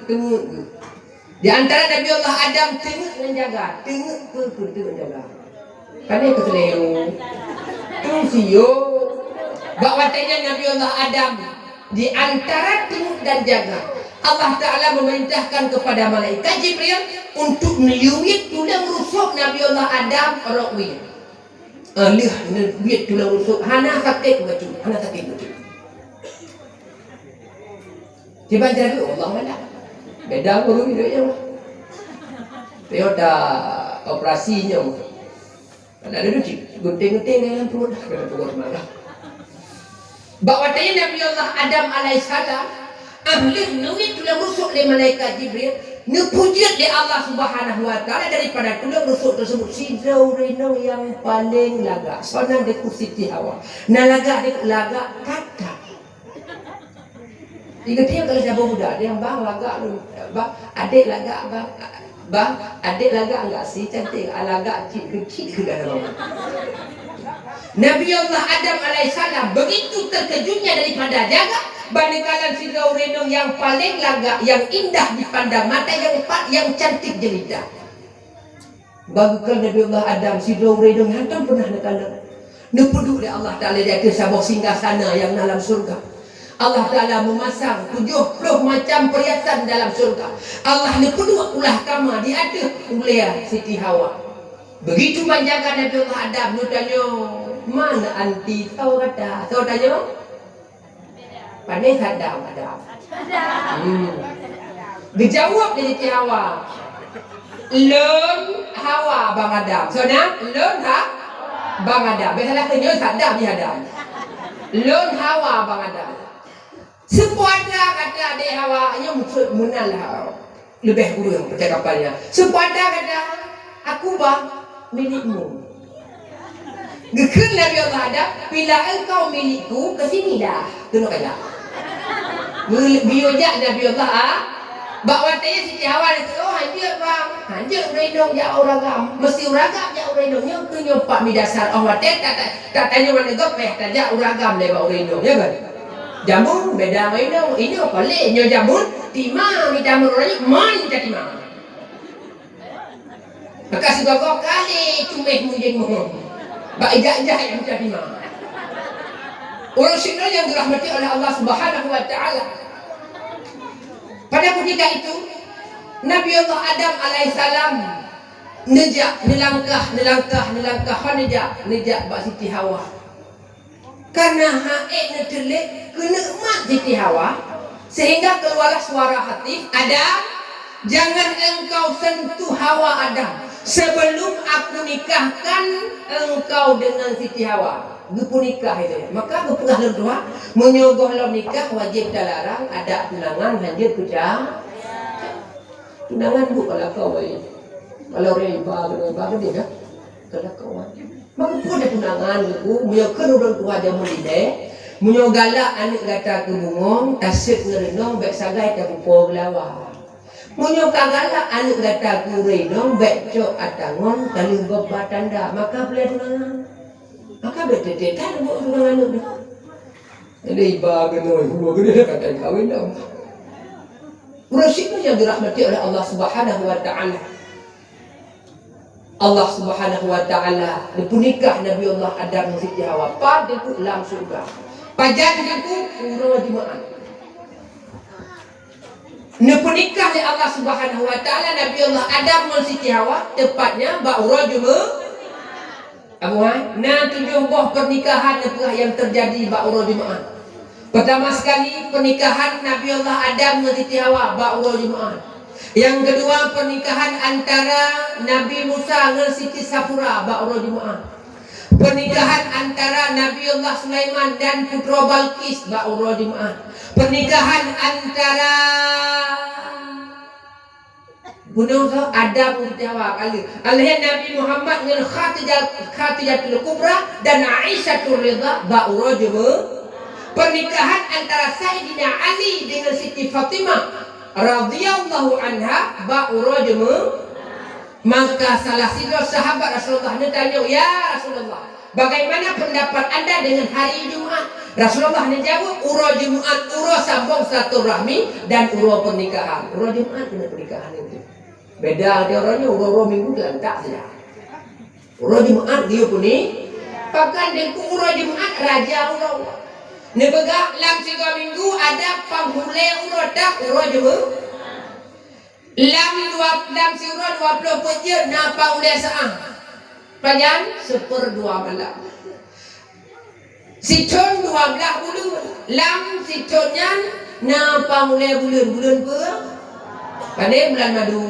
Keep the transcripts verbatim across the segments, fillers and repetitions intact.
Teungeut geuh. Di antara Nabi Allah Adam teungeut ngon jaga, teungeut peue-peue teungeut jaga. Pane keu seulero. Teungeut siyo. Bak watée nyan Nabi Allah Adam di antara teungeut dan jaga, Allah Taala memerintahkan kepada malaikat Jibril untuk neuyue tuleueng rusok Nabi Allah Adam rot wie. Ah, lheueh neuyue tuleueng rusok hana sakét bacut, hana sakét bacut. Kiban jaduek, Allahu a'lam. Beda guru hidup nyoe. Teuh dah operasi nyoe. Ada duduk cit, gunting-gunting dalam perut, dalam perut mana. Bak watée Nabi Allah Adam alaihissalam, ahli neuyue tuleueng rusok lé malaikat Jibril, neupeujeuet lé Allah Subhanahu wa Taala daripada tuleueng rusok tersebut sidroe ureuëng inong nyang paleng lagak. Soe nan? Teungku Siti Hawa. Na lagak, lagak kata. Di geutanyoe kalau saboh budak, dia bang lagak lu, bang, adek lagak, bang, bang, adek lagak enggak sih, cantik, ah, lagak cit kecil ke dalam. Nabi Allah Adam alaihissalam begitu terkejutnya daripada jaga, manakala sidroe ureuëng inong nyang paleng lagak, nyang indah dipandang mata, nyang pa-, nyang cantik jelita. Bak geukheun Nabi Allah Adam sidroe ureuëng inong hántom peunah neukalon. Neupeuduek lé Allah Taala di ateueh saboh singgasana nyang na lam syeuruga. Allah Taala meumasang tujoh ploh macam perhiasan dalam syeuruga. Allah neupeuduek ulah kama di ateueh ulée Siti Hawa. Begitu ban jaga Nabi Allah Adam, neutanyoe, "Man anti?" Soe gata? Soe tanyoe? Pane Saddam, Adam. Hmm. Geujaweueb lé Siti Hawa, "Lôn Hawa, Bang Adam." Soe nan? "Lôn Ha-, Bang Adam." Biasalah keu nyoe Saddam di Adam. "Lôn Hawa, Bang Adam." Seupôt atra gata, adek Hawa, nyoe maksud meunan lah. Leubeh kureueng percakapan nyan. Seupôt atra gata, "Aku bah milikmu." Geukheun Nabi Allah Adam, "Bila engkau milikku, ke sinilah." Keunoe kajak. Meu-, geuyue jak Nabi Allah, ah. Bak watée nyan Siti Hawa geukheun, "Oh, hanjeuet, Bang. Hanjeuet ureuëng inong jak ureuëng agam. Meusti ureuëng agam jak ureuëng inong." Nyoe keuh nyoe pat mi dasar. Oh, watée ta-, ta-, tatanyoe maneugöt payah tajak ureuëng agam lé bak ureuëng inong, ya kan? Jameun beda ngon inong. Inong paléh, nyoe jameun, tima mita meurayek, man ka tima. Maka sigoe-goe kali cuméh mujeng mohon. Bak ijak-ijak nyang mita tima. Ureuëng syedara nyang dirahmati oleh Allah Subhanahu wa Taala. Pada ketika itu, Nabi Allah Adam alaihissalam neujak, neulangkah, neulangkah, neulangkah, hana neujak, neujak bak Siti Hawa. Karena hana ék neuteulék keu nikmat Siti Hawa, sehingga keluarlah suara hatif, "Adam, jangan engkau sentuh Hawa, Adam, sebelum aku nikahkan engkau dengan Siti Hawa." Geupeunikah itu, ya. Maka geupeugah lôn tuha, meunyoe gohlom nikah wajéb talarang, adat tunangan hanjeuet peucah. Tunangan buet bak lakoe. Kalau ureuëng iba, ureuëng iba geude dah. Bak lakoe. Maka peue tunangan, Teungku, meunyoe kheun ureuëng tuha jameun ilée, meunyoe galak aneuëk gata keu bungöng, taseb ngon reunong, bék sagai tapupo geulawa. Meunyoe ka galak aneuëk gata keu ureuëng inong, bék cok ata ngon ka lheueh gob ba tanda, maka peue lé tunangan. Maka bék teutek that buet ureuëng aneuëk nyoe. Jadi iba keunoe, hua keunoe, ka kawin dah. Ureuëng syiek nyang dirahmati oleh Allah Subhanahu wa Taala. Allah Subhanahu wa Taala neupeunikah Nabi Allah Adam ngon Siti Hawa. Pat Teungku? Lam syeuruga. Pajan Teungku? Uroe Jumaat. Neupeunikah lé Allah Subhanahu wa Taala Nabi Allah Adam ngon Siti Hawa, teupatnya bak uroe Juma-, Abu hai, na tujoh boh pernikahan neupeugah nyang teujadi bak uroe Jumaat. Peutama sekali, pernikahan Nabi Allah Adam ngon Siti Hawa bak uroe Jumaat. Nyang keudua, pernikahan antara Nabi Musa ngon Siti Safura bak uroe Jumaat. Pernikahan antara Nabi Allah Sulaiman dan Putroe Balqis bak uroe Jumaat. Pernikahan antara Bunoe Adam ngon Siti Hawa ka lheueh. Alheueh Nabi Muhammad ngon Khadijah, Khadijatul Kubra dan Aisyah Ridha bak uroe Jumaat. Pernikahan antara Saidina Ali dengan Siti Fatimah radhiyallahu anha bak uroe Jumaat. Maka salah sidroe sahabat Rasulullah neutanyong, "Ya Rasulullah, bagaimana pendapat anda dengan hari Jumat?" Rasulullah neujaweueb, "Uroe Jumat uroe sambong silaturahmi dan uroe pernikahan." Uroe Jumat keuneuk pernikahan itu. Beda di uroe nyoe, uroe-uroe minggu lantak saja. Uroe Jumat geuyue peunikah. Bahkan Teungku, uroe Jumat raja uroe. Neupeugah lam sigoe minggu ada panghulèe uroe, dak uroe Jumat. Lam dua, lam siuroe dua ploh peuet jeuet na panghulèe saát. Pajan? Seuperdua malam. Sithon dua blaih buleuen. Lam sithon nyan na panghulèe buleuen. Buleuen peue? Pane bulan madu?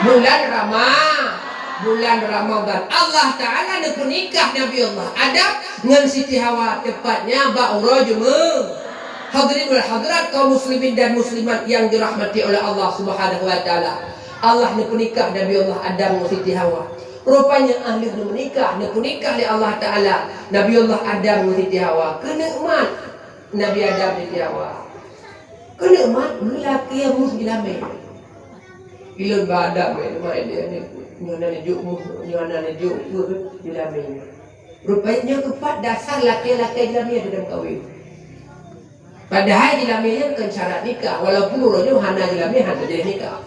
Bulan Rama-, bulan Ramadan. Allah Ta'ala neupeunikah Nabi Allah Adam ngon Siti Hawa, teupatnya bak uroe Jumat. Hadirin wal hadirat, kaum muslimin dan muslimat yang dirahmati oleh Allah Subhanahu wa Ta'ala. Allah neupeunikah Nabi Allah Adam ngon Siti Hawa. Rupanya ahli neupeunikah, neupeunikah lé Allah Ta'ala Nabi Allah Adam ngon Siti Hawa. Keuneuk mat Nabi Adam Siti Hawa. Keuneuk mat, geulakèe muh jilamé. Ilôn ba Adam, eh, mat dia ni. Nyoe na neujok muh, nyoe na neujok peue jilamé. Rupanya nyoe teupat dasar lakèe-lakèe jilamé dalam kawin. Padahai jilamé nyan kon syarat nikah, walaupun uroe nyoe hana jilamé, hana jadi nikah.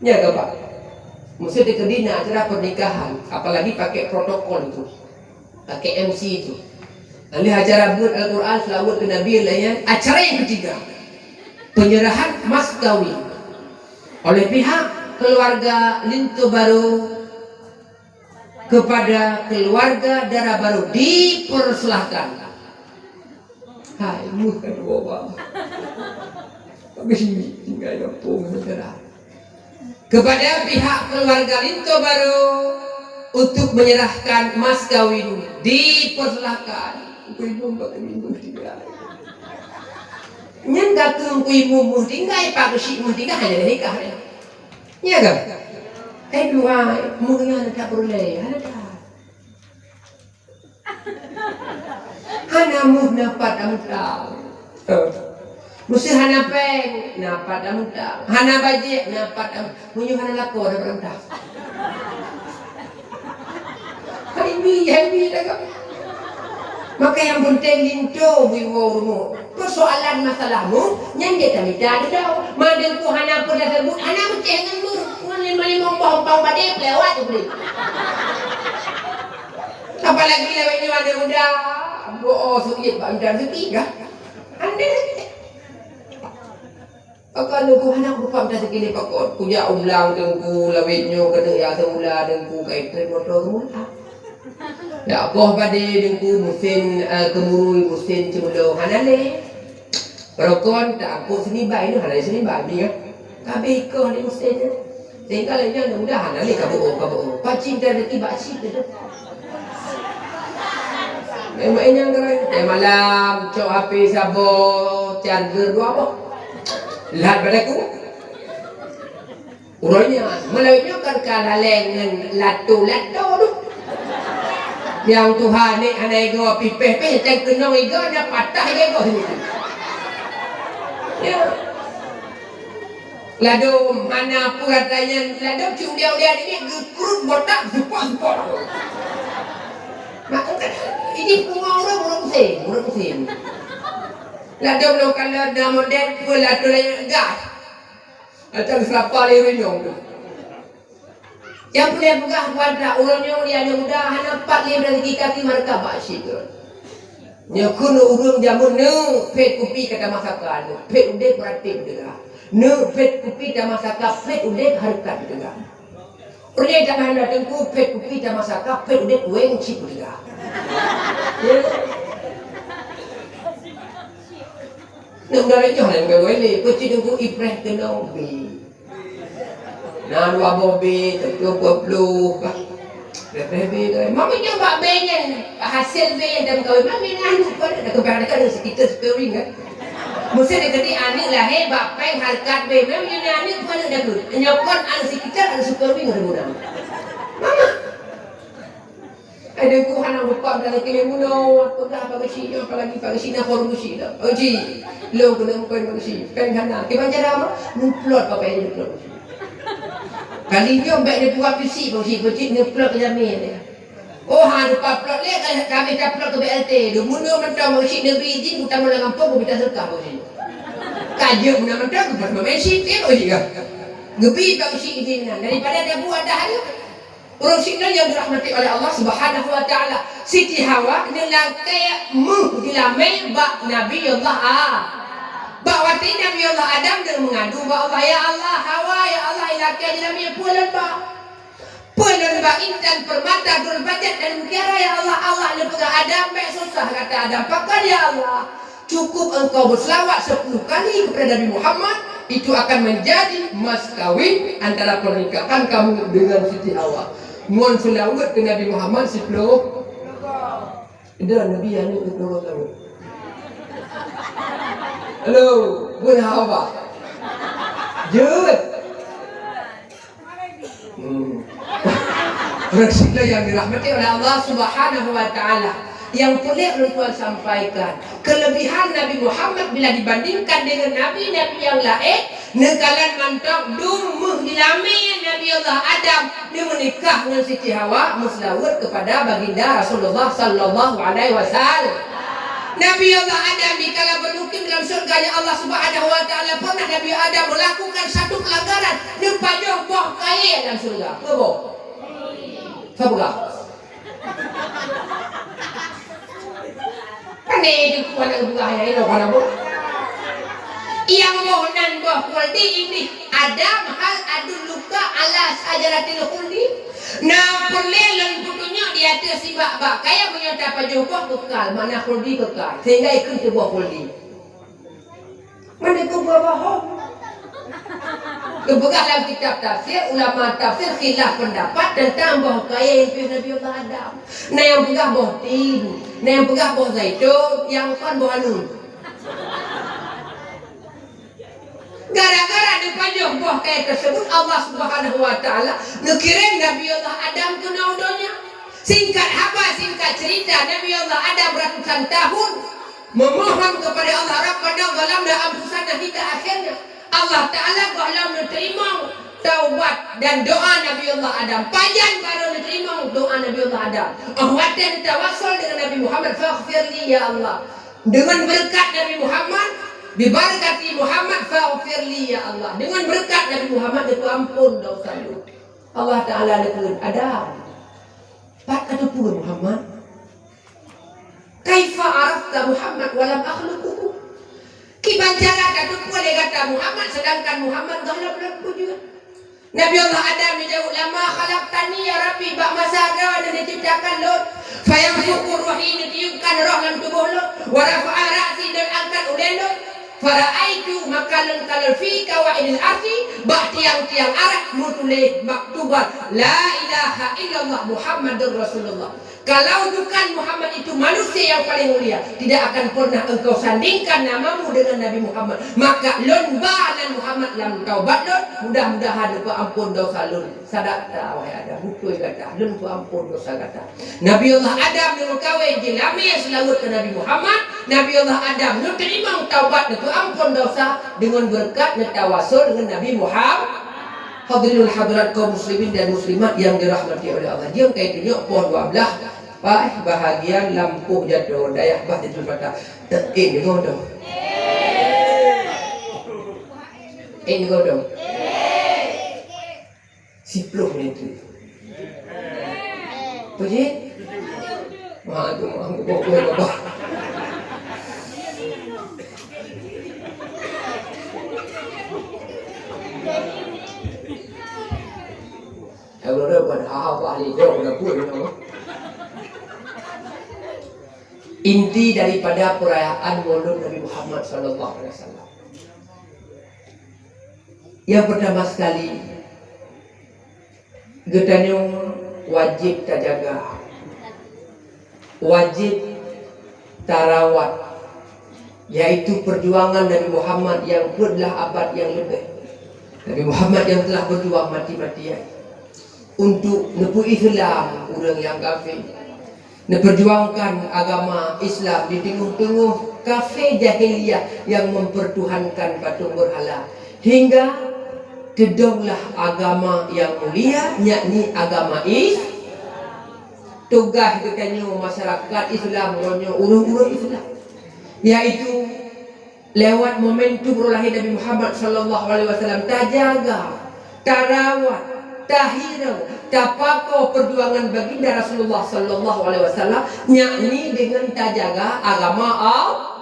Nya ka, Pak. Mesti dikeudi na acara pernikahan, apalagi pakai protokol itu. Pakai M C itu. Lalu acara buet Al-Quran, selawat ke Nabi, lain acara yang ketiga. Penyerahan mas kawin oleh pihak keluarga linto baru kepada keluarga dara baru dipersilahkan. Hai, muh kedua bang. Tapi sini tinggal kampung negara. Kepada pihak keluarga linto baru untuk menyerahkan mas kawin dipersilahkan. Ibu-ibu bak ibu tinggal. Nyan ka keu ibu muh tinggal, pak keuchik muh tinggal hanya nikah. Nya kan? Eh, dua, muh nyan tak perlu lagi, ada tak? Hana muh na pat tamutang. Meusé hana péng, na pat tamutang. Hana bajèe, na pat tam-, meunyoe hana lakoe, na pat tamutang. Hai mi, hai mi dah kau. Maka yang penting linto bui woe rumoh. Persoalan masalahmu, nyan dia tak minta ada tahu. Madeng ku hana pun dah sebut, hana meuceh ngon mu. Ngon lima-lima boh umpang badé, pelewat tu boleh. Apalagi lawét nyoe aneuk muda, boh sujet bak mita rezeki dah. Andai rezeki. Maka Teungku hana kupeugah mita rezeki lé pakon. Kujak u blang Teungku, lawét nyoe keuneuk jak seumula Teungku, ka itrép moto seumula. Jak boh padé Teungku, musém, eh, keumurui, musém ceumeulong hana lé. Barokon ta angkot seunibai nyoe, hana lé seunibai, mi, ya. Ka abéh ikoh lé musém nyoe. Sehingga lé nyan mudah-mudahan lé ka beuo, ka beuo. Pacit dan rezeki bak cit tu. Memang nyang gerai. Eh, malam, cok H P saboh, charger dua boh. Lhat bak aku. Uroe nyan, meulalu nyoe kan ka laleng ngon lato-lato tu. Nyang tuha nek hana igoe pipéh pih, teukeunong igoe, na patah igoe sini. Ya. Ladôm hana peue rata nyan, ladôm cit ulian-ulian ini geukrut botak, supok-supok. Mak, ini pungo ureueng, ureueng pusing, ureueng pusing. Ladôm lôn kalon na model peue ladôm laén gas. Atau seulapa lé rinyong tu. Nyang peureulèe peugah kepada ureueng nyoe, di aneuk muda, hana pat lé rezeki kaki meureuka bak syedara. Nyoe keuneuk ureueng jameun neuk phét kupi ka tamasaka, neuk phét udép beuratéb teuga. Neuk phét kupi tamasaka, phét udép hareukat teuga. Peureulèe tamah na Teungku, phét kupi tamasaka, phét udép wéng cit teuga. Ya. Neuk dari nyoh laén gawai lé, peucit Teungku ipreh keunong bi. Na dua boh B, tujuh puluh. Lebih B tu. Mami nyoe bak B nyan, hasil B nyan dalam kawin. Mami na aneuk pun ada keubiasaan dekat dengan sekitar spring kan. Mesti dekat di aneuk lahir bak peng harkat B. Mami nyoe na aneuk pun ada dekat. Nyokot aneuk sekitar aneuk spring ada guna. Mama. Ada ku hana buka dalam keliling muno, peugah bak geuchik nyoe, apalagi bak geuchik na forum geuchik dah. Geuchik, lo kena muka bak geuchik. Peng hana. Kiban cara apa? Muplot apa yang muplot. Kali nyoe bèk neupeugah pisi bak usi peucit neuplot keu jamé lé. Oh, ha, neupaplot lé ka, ka habéh taplot keu B L T. Deungon mantong bak usi neubri idin, utamong lam gampông, beuminta seudeukah bak usi. Ka jeuet meunan mantong, keu peuteumé isi, pih bak usi ka. Geubri bak usi idin nyan. Daripada tabu adah aja. Ureueng sinan nyang dirahmati oleh Allah Subhanahu wa Taala, Siti Hawa neulakèe méuh jilamé bak Nabi Allah A-, bak watèe Nabi Allah Adam deuh meungadu bak Allah, "Ya Allah, Hawa, ya Allah, ilakèe jilamé peue lôn ba? Peue lôn ba intan, permata, durul bajat dan mutiara, ya Allah?" Allah neupeugah, "Adam, bèk susah gata Adam. Pakon, ya Allah? Cukup engkau berselawat sepuluh kali kepada Nabi Muhammad, itu akan menjadi mas kawin antara pernikahan kamu dengan Siti Hawa." Ngon seulaweuet keu Nabi Muhammad siploh. Dah Nabi aneuk siploh tahun. Halo, bukan Hawa. Jeuet. Hmm. Ureueng syiek nyang dirahmati oleh Allah Subhanahu wa Taala, nyang peureulèe lôn tuan sampaikan, kelebihan Nabi Muhammad bila dibandingkan dengan nabi-nabi nyang laén, neukalon mantong dum méuh jilamé Nabi Allah Adam neumeunikah ngon Siti Hawa, meuseulaweuet kepada Baginda Rasulullah sallallahu alaihi wasallam. Nabi Allah Adam dikala beumukim dalam syurga, ya Allah Subhanahu wa Taala, pernah Nabi Adam melakukan satu pelanggaran, neupajoh boh kayèe dalam syurga. Peue boh? Sapeugah. Pandai jeuet ku aneuk buah nyang inoe hana boh. Nyang boh nan boh khuldi, Iblih. Adam, hal adulluka ala syajaratil khuldi? Na peureulèe lôn peutunyok di ateueh sibak bak kayèe meunyoe tapajoh boh keukal, makna khuldi keukal, sehingga ikheun teuboh khuldi. Meunan keuh boh bohong. Geupeugah lam kitab tafsir, ulama tafsir khilaf pendapat tentang boh kayèe nyang piôh Nabi Allah Adam. Na nyang peugah boh tin, na nyang peugah boh zaitun, nyang kon boh anu. Gara-gara neupajoh boh kayèe tersebut, Allah Subhanahu wa Taala neukirém Nabi Allah Adam keunoe donya. Singkat haba, singkat cerita, Nabi Allah Adam ratusan tahun memohon kepada Allah, "Rabbana zalamna anfusana," hingga akhirnya Allah Taala gohlom neuteurimong taubat dan doa Nabi Allah Adam. Pajan barô neuteurimong doa Nabi Allah Adam? Oh watèe neutawassul dengan Nabi Muhammad, "Faghfirli, ya Allah." Dengan berkat Nabi Muhammad, "Bibarakati Muhammad faghfirli ya Allah." Dengan berkat Nabi Muhammad, neupeuampon dosa lôn. Allah Taala neukheun, "Adam, pat kateupeue Muhammad? Kaifa arafta Muhammad wa lam akhluquhu?" Kiban cara kateupeue lé gata Muhammad, sedangkan Muhammad gohlom lôn peujeuet? Nabi Allah Adam neujaweueb, "Lama khalaqtani ya Rabbi, bak masa droeneuh neuciptakan lôn, fayanfukhu ruhi, neutiupkan roh lam tuboh lôn, wa rafa'a ra'si, lôn angkat ulèe lôn, fara'aitu," maka lôn kalon, "fi qawaidil ardi," bak tiang-tiang arah meutuléh maktubat, "La ilaha illallah Muhammadur Rasulullah." Kalau bukan Muhammad itu manusia yang paling mulia, tidak akan pernah engkau sandingkan namamu dengan Nabi Muhammad. Maka lôn ba nan Muhammad lam taubat lôn, mudah-mudahan neupeuampon dosa lôn. Sadak ta, wahai Adam, beutôi gata, lôn peuampon dosa gata. Nabi Allah Adam neumeukawen jilamé seulaweuet keu Nabi Muhammad, Nabi Allah Adam neuteurimong taubat, neupeuampon dosa deungon beureukat neutawassul ngon Nabi Muhammad. Hadirin hadirat kaum muslimin dan muslimat yang dirahmati oleh Allah. Jeuem kayèe tunyok poh dua blah, paih bahagian lampôh jato dayah bah di teumpat. Eh, ni kau dong. Eh, ni kau dong. Siploh menit tu. Puji? Wah, tu mah, gua, gua, gua. Kalau dah buat hal-hal ahli jauh dah pun, you know. Inti daripada perayaan Maulud Nabi Muhammad sallallahu alaihi wasallam. Yang pertama sekali, geutanyoe wajéb tajaga, wajéb tarawat, yaitu perjuangan Nabi Muhammad nyang peuet blah abad nyang leubeh. Nabi Muhammad nyang telah berjuang mati-matian untuk neupeu-Islam ureuëng nyang kafé. Neuperjuangkan agama Islam di teungoh-teungoh kafé jahiliyah nyang mempertuhankan patung berhala, hingga Teudonglah agama nyang mulia, yakni agama Is-, tugaih geutanyoe masyarakat Islam, uroe nyoe ureuëng-ureuëng Islam, yaitu lewat momentum uroe lahé Nabi Muhammad sallallahu alaihi wasallam, tajaga, tarawat, tahireu, tapakoe peujuangan baginda Rasulullah sallallahu alaihi wasallam, yakni deungon tajaga agama Allah.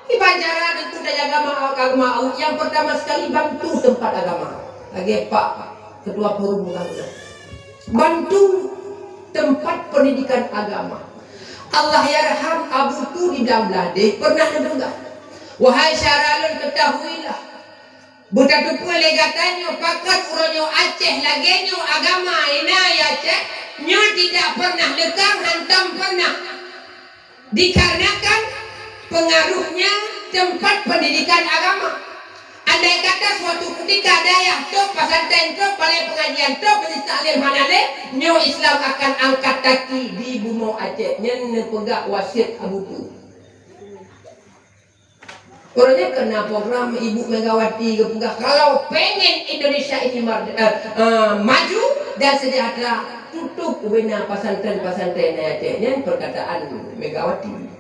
Kiban cara neuku tajaga ma-, agama Allah? Nyang peurtama sekali, bantu teumpat agama. Lagée Pak Ketua Forum Muda-Muda. Bantu teumpat peundidikan agama. Allahyarham Abu Tu di Blang Bladeh pernah neupeugah, "Wahai syedara lôn, keutahuilah, beutateupeue lé gata nyoe pakat uroe nyoe Aceh lagée nyoe agama ina ya Aceh, nyoe tidak pernah leukang, hantom pernah." Dikarenakan pengaruhnya tempat pendidikan agama. Andai kata suatu ketika dayah trok, pesantren trok, balai pengajian trok, majlis taklim hana lé, nyoe Islam akan angkat kaki di bumoe Aceh. Nyan neupeugah wasiet Abu Tu. Uroe nyoe keu na program Ibu Megawati geupeugah, kalau pengen Indonesia ini mar-, eh, eh, maju dan sejahtera, tutup ubena pesantren-pesantren di Aceh. Nyan perkataan Megawati.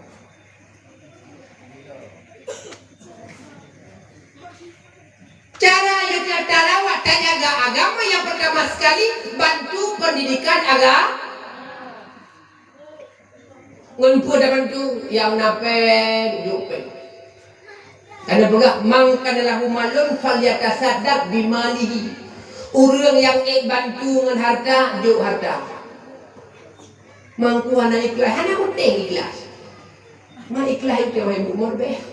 Cara yue tarawat, tajaga agama, nyang pertama sekali, bantu pendidikan agama. Ngon peue tabantu? Nyang na péng, jok péng. Ka neupeugah, "Man kana lahu malun falyatasaddaq bimalihi." Ureuëng nyang ék bantu ngon harta, jok harta. Mangku hana ikhlas, hana penting ikhlas. Ma ikhlas itu, wahai Bu Morbeh.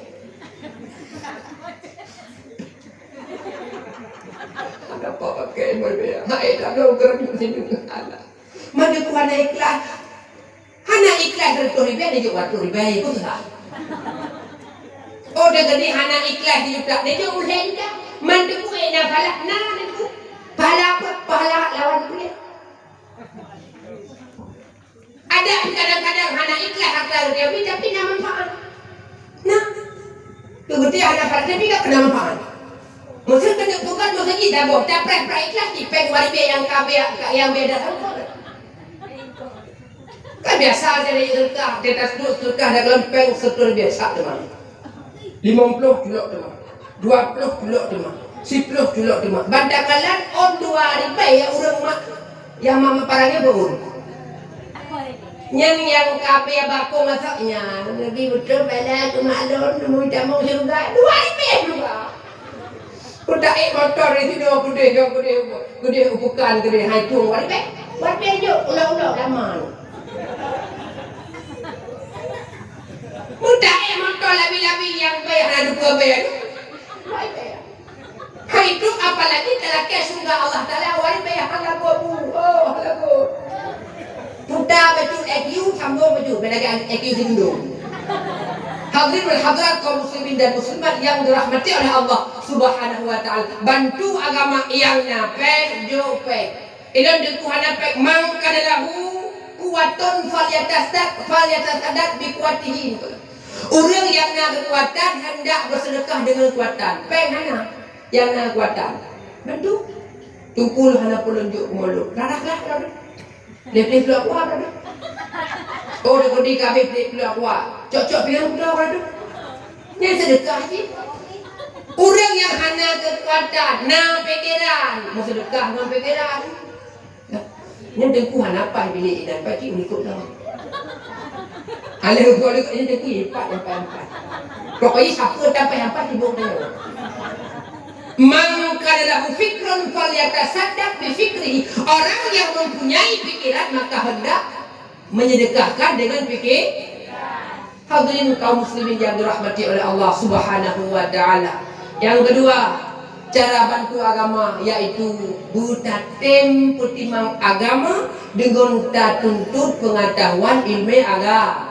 Ada apa pakai Morbeh? Hai, tak ada orang sini. Alah. Meuteupeu hana ikhlas. Hana ikhlas seratus ribèe, neujok seratus ribèe, peue susah? Oh, dah jadi hana ikhlas sijuta, neujok ulèe juta. Meuteupeu na pahala, na teupeu. Pahala apa? Pahala lawan ulèe. Ada kadang-kadang hana ikhlas harta geuteubi, tapi na manfaat. Nah, keubeutôi hana pahala, tapi ka keunong manfaat. Meuseu keuneuk bukan meuseu jih saboh, tapreh-preh ikhlas, jipéng dua ribèe nyang ka bèe, nyang bèe dah saboh. Kan biasa jadi sedekah, di atas tu sedekah dah gelempeng seutôt biasa teuma. Limong ploh culok teuma. Dua ploh culok teuma. Siploh culok teuma. Bantakan lan ôn dua ribèe ya ureueng mak. Nyang mama parangnya beun. Nyan nyang ka bèe bakong masak nyan. Nabi beutôi bala keu mak lôn, nemu tamong syeuruga. Dua ribèe syeuruga. Ku taék motor di sinoe, keudeh, keudeh, keudeh u peukan, keudeh hai tueng. Dua ribèe. Dua ribèe jok, ulo-ulo laman. Ku taék motor labi-labi nyang bèe hana dua ribèe. Dua ribèe. Hai tu, apalagi talakèe syeuruga Allah Taala, wari bèe hana lagoe bu. Oh, hana lagoe. Puta bacut I Q, sambung bacut, bèe lagèe I Q sindong. Hadirin wal hadirat kaum muslimin dan muslimat yang dirahmati oleh Allah Subhanahu wa taala. Bantu agama nyang na pèng, jok pèng. Inong teungku hana pèng, man kana lahu quwwatun falyatasaddaq, falyatasaddaq bi quwwatihi. Ureueng nyang na keukuatan handak beuseudeukah deungon keukuatan. Pèng hana, nyang na keukuatan. Bantu. Teungku lôn hana peue lôn jok keu mulod. Rarah lah, rarah. Lhèe ploh kuah, rarah. Oh, deuk di ka habéh lhèe ploh kuah. Cok-cok piang kuda, rarah. Nyan seudeukah jih. Ureueng nyang hana keukuatan, na pikeran, meuseudeukah ngon pikeran. Nyan teungku hana paih bilék inan, pacik likot dah. Alah likot-likot nyan teungku ipat nyang paih-paih. Pokoknya siapa tak paih-paih sibuk dia. Man kana lahu fikrun falyatasaddaq bi fikrihi. Orang yang mempunyai pikiran maka hendak menyedekahkan dengan pikir. Hadirin kaum muslimin yang dirahmati oleh Allah Subhanahu wa taala. Yang kedua, cara bantu agama yaitu beutatem peutimang agama deungon tatuntut peungatahuan ilmu agama.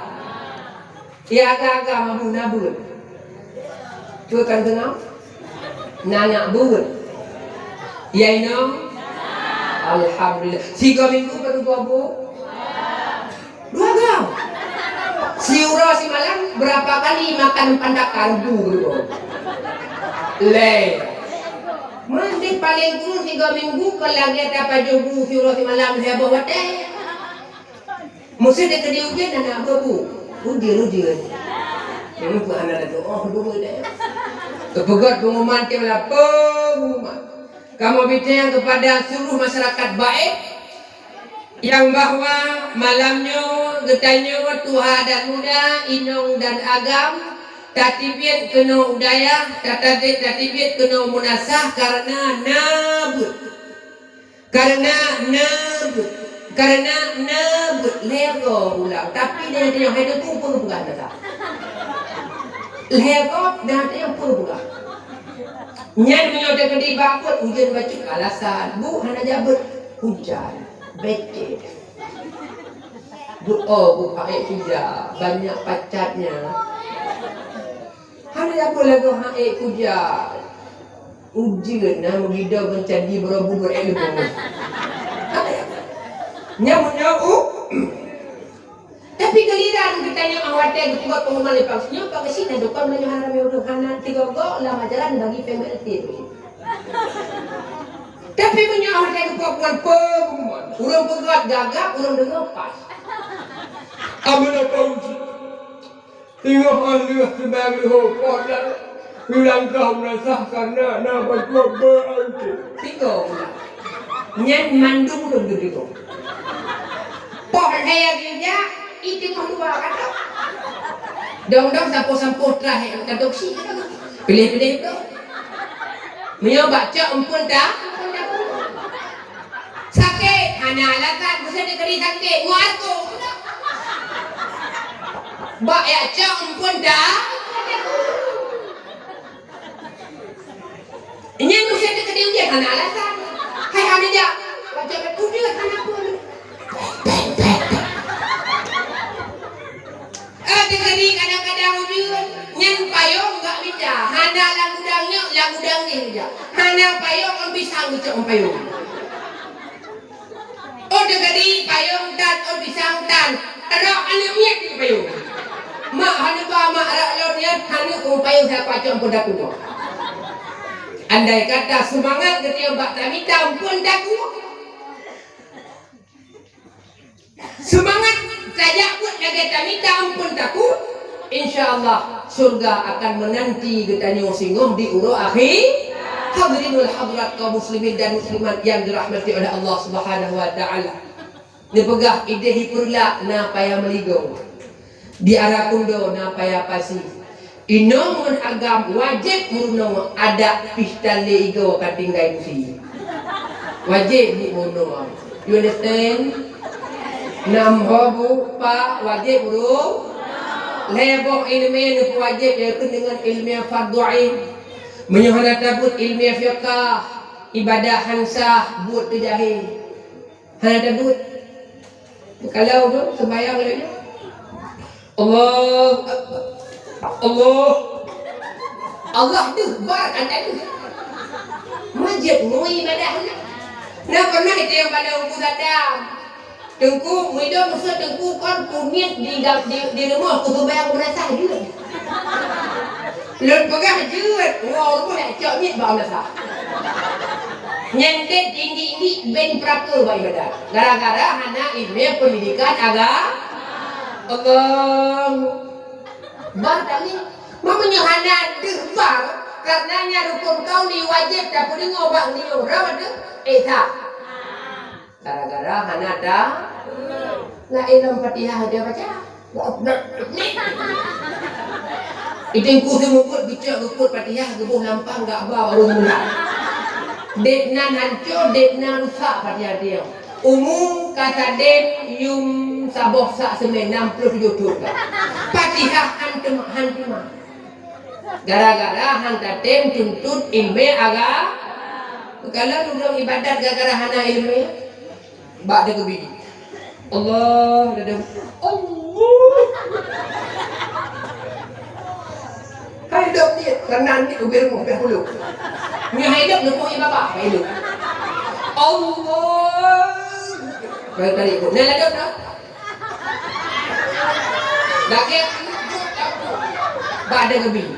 Ya agama meunabeuen. Peue kan deungoe? Nangak buet. Ya inoe? Alhamdulillah. Sigoe minggu padum goe bu? Dua goe. Siuroe simalam berapa kali makan pandakan bu? Lhèe. Meunyoe paleng kureueng sigoe minggu kon lagèe tapajoh bu siuroe simalam lhèe boh watèe. Meusé teukeudi ujeuen hana beu bu. Ujeuen, ujeuen. Hmm, peue hana tatu'oh dulu deh. Teupeugöt pengumuman tiep malam, pengumuman. Kamoe bri teuang kepada seluruh masyarakat Baet, nyang bahwa malam nyoe geutanyoe tuha dan muda, inong dan agam, tateubiet keunoe u dayah, tateubiet, tateubiet keunoe meunasah kareuna na beuet. Kareuna na beuet, kareuna na beuet lhèe goe ulang. Tapi nyan teuh hai Teungku peue geupeugah na that. Lhèe goe na teuh peue geupeugah. Nyan meunyoe teukeudi bak peuet ujeuen bacut alasan, bu hana jak beuet, hujan, becek. Beuet oh, beuet paék kuja, banyak pacatnya. Hana jak beuet lagoe haék kuja. Ujeuen na meugidoe meucadi Borobudur ék leubeh. Nyan meunyoe u. Tapi giliran geutanyoe 'oh watèe geupeugöt pengumuman lé pangsi nyoe, pak geuchik na dukon meunyoe hana ramé ureueng, hana tiga go lam ajaran bagi P M L T tu. Tapi meunyoe 'oh watèe geupeugöt pengumuman, ureueng peugöt gagap, ureueng deungoe pas. Amanah pangsi. Teungoh lheueh seumayang leuhô, poh lheueh langkah meunasah kareuna na bantuan beu-, aute. Tiga bulan. Nyan mandum lôn geuteupeue. Poh lhèe geujak, i teungoh dua ka trok. Dong-dong sampôh-sampôh trah ka trok si. Piléh-piléh tu. Meunyoe bak cok eumpeuen ta, eumpeuen ta. Sakét, hana alasan, meusé teukeudi sakét, ngon alko. Bak jak cok eumpeuen ta. Nyan meusé teukeudi ujeuen hana alasan. Hai hana jak, bak cok ujeuen hana pun. Eh, teukeudi kadang-kadang ujeuen, nyan payong gak mita. Hana lam gudang nyoe, lam gudang nyoe jak. Hana payong, ôn pisang geucok ôn payong. Oh, teukeudi payong tan, oh, pisang tan. Rok aneuk miet di payong. Mak hana ba mak rak lôn nyan, hana, oh, payong saya pacok pun dak tutoe. Andai kata seumangat geutanyoe bak tamita pun dak tutoe. Seumangat tajak buet lagèe tamita pun takue. Insya Allah, syurga akan menanti geutanyoe singoh di uroe akhé. Hadirin wal hadirat kaum muslimin dan muslimat yang dirahmati oleh Allah Subhanahu wa Ta'ala. Neupeugah idéh ipeureulat na paya meuligoe. Di ara kundo na paya pasi. Inong ngon agam wajéb meurunoe adat pih tan lé igoe ka tinggai gusi. Wajéb buet meurunoe. You understand? Nam ho bu pa wajéb uru. Lhèe boh ileumèe neupeuwajéb, yakheun deungon ileumèe fardhu ain. Meunyoe hana tabeuet ileumèe fiqah, ibadah han sah, buet teujahe. Hana tabeuet. Kalau tu sembahyang laju. Allah Akbar. Allah. Allah tu bar kan tadi. Majid ngui ibadah ni. Nah, pernah itu yang pada Teungku Saddam. Teungku, meudong musoh Teungku kon kunyit di, di, di rumoh ku sembahyang meunasah jeuet. Lôn peugah jeuet, woe rumoh jak cok miet bak meunasah. Nyan deh tinggi-tinggi ben peurapeu bak ibadat. Gara-gara hana ileumèe pendidikan aga-, Allahu Akbar. Meunyoe hana deuh bar, kareuna nyan rukun kauli wajéb tapeudeungoe bak nyoe, rawat deuh, eh, sa. Gara-gara hana ta-, na ilom Fatihah dia baca. Idéh ku seumubut bicok geupot Fatihah geuboh lampang gak ba baru mula. Dek nan hancô, dek nan rusak Fatihah dia. Umu ka sadem yum saboh sak seumén nam ploh tujoh thon ka. Fatihah han teuma, han teuma. Gara-gara han tatem tuntut ilmé aga-, kalau ureueng ibadat gara-gara hana ilmé, bak teukeubidi. Allah, dadam. Allah. Hai dok ni, karena ni ubir mu, ubir hulu. Ni hai dok, ni mu iba ba, hai dok. Allah. Baik tadi tu. Nah, ladam dah. Lagi. Bak teukeubidi.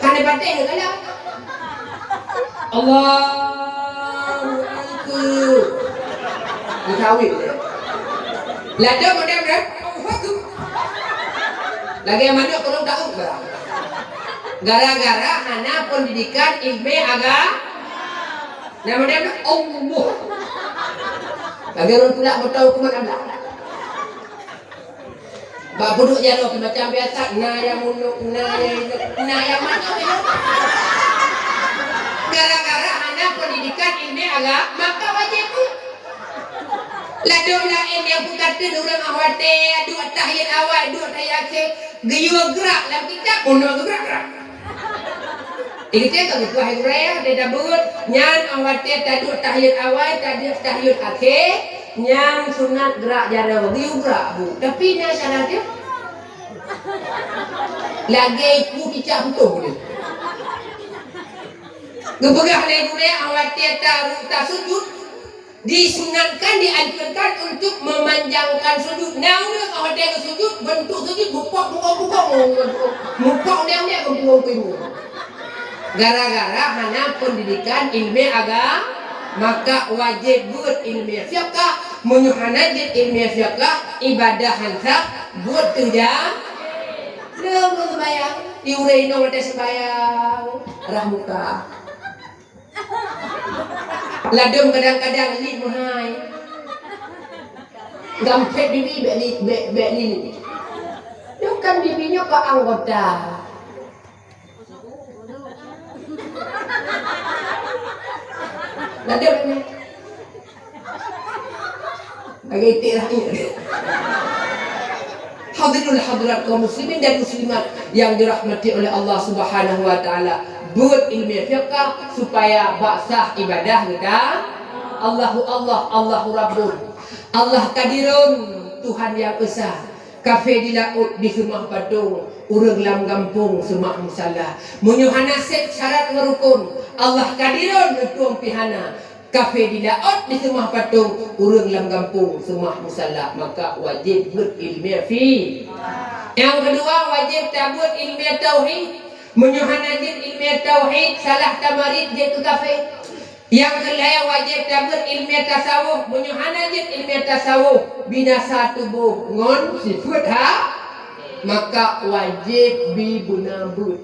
Hana bateh ke kalau? Allahu Akbar. Meusawi lé. Ladôm model, Allahu Akbar. Lagèe manok kurang tahu barang. Gara-gara hana pendidikan ilmu agama. Nama dia? Allah. Lagèe ureueng tulak beuto huköman Allah. Bak peuduek jaroe pih macam biasa, na nyang munok, na nyang inong, na nyang macam inong. Gara-gara hana pendidikan ilmu agama, maka wajéb peuet. Ladôm laén nyang peukateun ureueng 'oh watèe duek tahiyat awai, duek tahiyat akhé, geuyue geurak lam kitab, munok geugrak-grak. Di geutanyoe ka geupeugah gurèe, watèe tabeuet, nyan 'oh watèe taduek tahiyat awai, taduek tahiyat akhé, nyan sunat geurak jaroe, geuyue geurak bu. Tapi na syarat dia. Lagèe iku cicak putôh dia. Geupeugah lé gurèe, 'oh watèe ta-, tasujud, disunatkan, dianjurkan untuk memanjangkan sujud. Na ureueng 'oh watèe geusujud, beuntuk sujud bukong, bukong, bukong, bukong, bukong, bukong. Gara-gara hana pendidikan ilmu agama, maka wajéb beuet ilmu fiqah. Meunyoe hana jeuet ilmu fiqah, ibadah han sah, beuet teuh ja. Lôn sembayang, di ureueng inong watèe sembayang, rhah muka. Ladôm kadang-kadang lip meuhai. Gampet bibi bèk li-, bèk, bèk lilip. Nyoe kan bibi nyoe keu anggota. Ladôm nyoe. Lagèe iték rakyat. Hadirin hadirat kaum muslimin dan muslimat yang dirahmati oleh Allah Subhanahu wa taala, beuet ilmu fiqah supaya bak sah ibadah geutanyoe. Allahu Allah, Allahu Rabbun. Allah Kadirun, Tuhan yang Esa. Kafé di laôt diseumah patong, ureueng lam gampông seumah musala. Meunyoe hana sép syarat ngon rukon, Allah Kadirun neutueng pih hana. Kafé di laôt diseumah patong, ureueng lam gampông seumah musala, maka wajéb beuet ilmu fi. Nyang keudua, wajéb tabeuet ilmu tauhid. Meunyoe hana jeuet ilmu tauhid, salah tamarit jeuet keu kafé. Nyang keulhèe, wajéb tabeuet ilmu tasawuf. Meunyoe hana jeuet ilmu tasawuf, binasa tuboh ngon sifeuet ha, maka wajéb bi beuna beuet.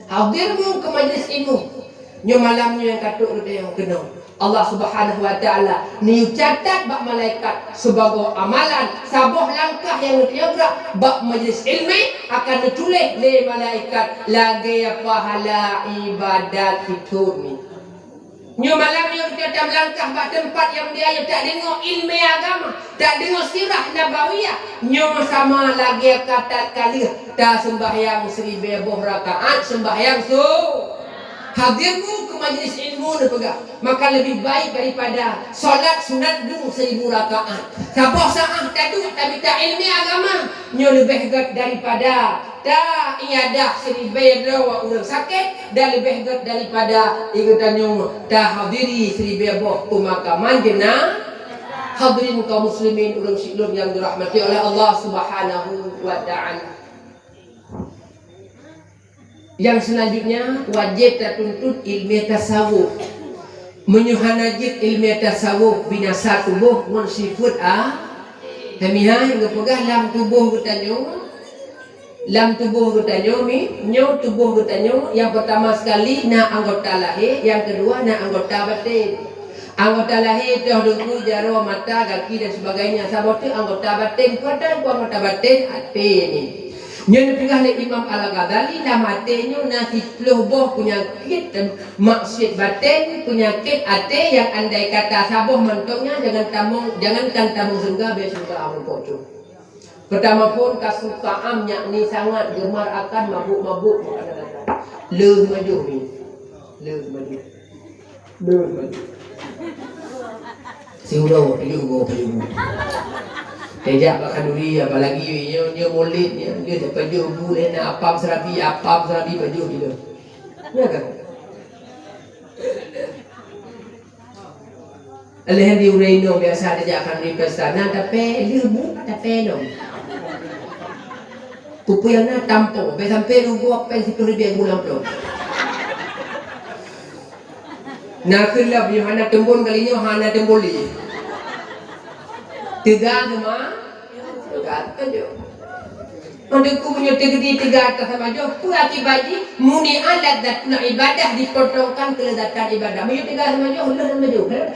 Hadir mu keu majlis ilmu. Nyoe malam nyoe nyang ka trok geutanyoe keunoe. Allah Subhanahu wa Taala neuyue catat bak malaikat sibagoe amalan, saboh langkah nyang geutanyoe brat bak majlis ilmu akan neutuléh lé malaikat lagèe pahala ibadat sithôn nyoe. Nyoe malam nyoe geutanyoe tameulangkah bak teumpat nyang mulia nyoe, tadeungoe ilmu agama, tadeungoe sirah nabawiyah. Nyoe sama lagèe ka takaleuh taseumbahyang siribèe boh rakaat seumbahyang su-, hadir mu keu majlis ilmu neupeugah, maka leubeh baik daripada salat sunat dueng siribèe rakaat. Saboh saát taduek tamita ilmu agama, nyoe leubeh gèt daripada ta-, iyadah siribèe droe ureueng sakét, dan leubeh gèt daripada geutanyoe tahadiri siribèe boh peumakaman jeuna-, hadirin kaum muslimin ureueng syik lôn nyang dirahmati oleh Allah Subhanahu wa Taala. Nyang seulanjutnya, wajéb tatuntut ilmu tasawuf. Meunyoe hana jeuet ilmu tasawuf, binasa tuboh ngon sifeuet a-, hai mihai geupeugah lam tuboh geutanyoe, Lam tuboh geutanyoe mi, nyoe tuboh geutanyoe nyang peurtama sekali na anggota lahé, nyang keudua na anggota batén. Anggota lahé toh deungku, jaroe, mata, gaki dan sebagainya. Saboh teuk anggota batén, peue anggota batén? Até mi. Nyoe neupeugah lé Imam Al-Ghazali, lam até nyoe na siploh boh peunyakét maksiet batén, peunyakét até nyang andai kata saboh mantong nyan jangan tamong, jangankan tamong syeuruga, bèk syeuruga among pocong. Peurtama phôn kasukaan, yakni sangat gemar akan mabuk-mabuk makanan. Leuh maju ni. Leuh maju. Leuh maju. Siuroe tujoh goe payung. Tejak bak khanduri, apalagi nyoe, nyoe Maulid nyoe, dia pajoh bu lé na apam seurabi, apam seurabi pajoh dia. Ya kan? Lheuh di ureueng inong biasa tajak khanduri pesta, na tapè lheuh bu, tapè inong. Peue-peue nyang na tampo, bèk sampai rugoe pèng siploh ribèe bulan ploh. Na kheun lom nyoe hana teumbon kali nyoe, hana teumbon lé. Teuga teuma, teuga teuma. Teungku meunyoe teugeudi teuga teuma samajoh, peue akibat jih? Muni'at ladzatul ibadah, dipotongkan keuleuzatan ibadah. Meunyoe teuga samajoh, lheueh samajoh.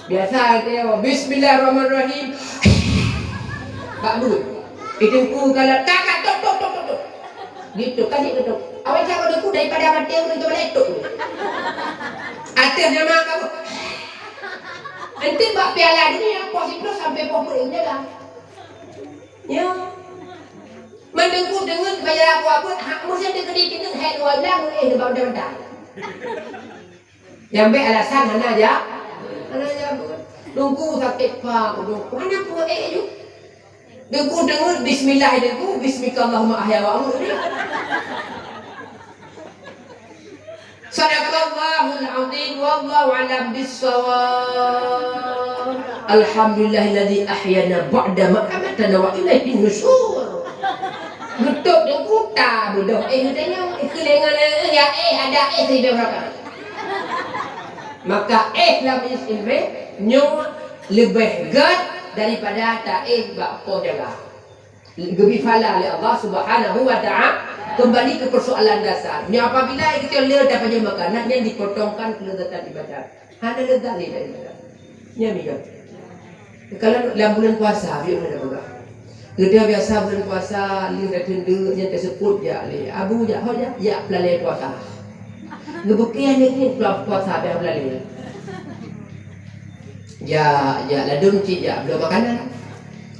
Biasa dia, "Bismillahirrahmanirrahim." Bak buet. Itu ku kalau tak, tak, tok, tok, tok, tok, tok. Gitu, kan gitu. Awai siapa dia ku daripada mati orang tu balik tu. Atas nama kamu. Nanti bak piala dunia, pos itu sampai pos pun jaga. Ya. Mendengku dengar bayar aku apa, hak mesti dia kena kena, hai dua belas, eh, dia baru dah mentah. Nyang bèk alasan hana ja-, hana jaweueb. Teungku sakét, Pak, teungku. Hana peue, eh, ju. Teungku deungon bismillah, teungku, bismikallahumma ahya wa amut. Sadaqallahul azim, wallahu a'lam bissawab. Alhamdulillahilladzi ahyana ba'da ma amatana wa ilaihin nusyur. Beutôi teungku ta beudôh, eh, geutanyoe, eh, keulengan, eh, ya, eh, ada, eh, sibeuh rakan. Maka éh lam majelis ilmu nyoe leubeh gét daripada taéh bak poh jaga. Geubri pahala lé Allah Subhanahu wa Ta'ala. Kembali ke persoalan dasar. Nyoe apabila kita le tapajoh makanan yang dipotongkan kelezatan ibadat. Hana lezat lé dari ibadat. Nyan miga. Kalau lam bulan puasa, biar mana peugah. Geutanyoe biasa bulan puasa, lheueh dateueng deuk nyan teuseupôt jak lé. Abu jak, ho jak, jak peulalé puasa. Geupeuke aneuk nyan puasa, puasa bèk peulalé. Jak, jak, ladôm cit jak, bloe makanan.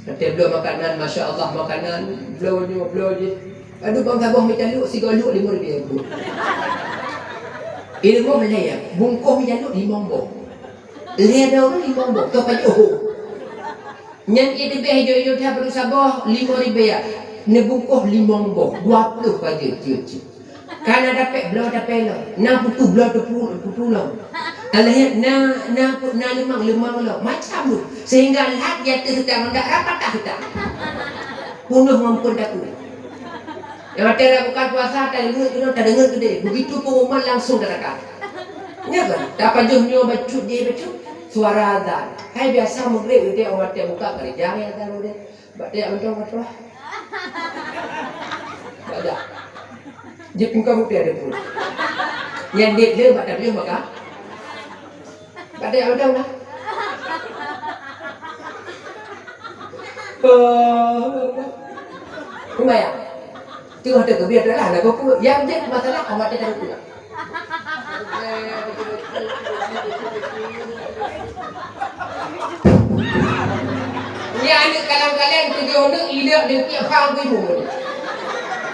Watèe bloe makanan, masya Allah, makanan, bloe nyoe, bloe jih. Aduh, bang saboh mi taluk, sigoe luk limong ribèe. Ilmu lé, bungkôh mi taluk limong boh. Lhèe droe limong boh, ka pajoh. Nyan ie teubeh jôk-jôk that baru saboh limong ribèe. Neubungkôh limong boh, dua ploh ka jeuet, jeuet, jeuet. Ka na dapet bloe dapet lom, na putôh bloe teupeu-, putôh lom. Alah nyan na, na, na leumang, leumang lom. Macam tu. Sehingga lhat di ateueh seutang, dak rapat tak seutang. Peunoh ngon phôn takue. Nyang watèe dak buka puasa, tadeungeut keunoe, tadeungeut keudeh. Begitu pengumuman langsung datang. Nyo kan? Tapajoh nyoe bacut jih bacut. Suara azan. Hai biasa Maghrib geutanyoe watèe buka gereja nyan azan udeh. Bak tajak mantong mantong. Bak jak. Jeuet pingkong putih ada pun. Nyan dek dia bak tapajoh maka. Bak tajak mantong lah. Pembayang. Tengok tengok biar dah lah nak buku. Yang dia masalah awak dia dah buku. Nyan aneuk kalon-kalon tujoh aneuk ilok di tiep phang keu ibu.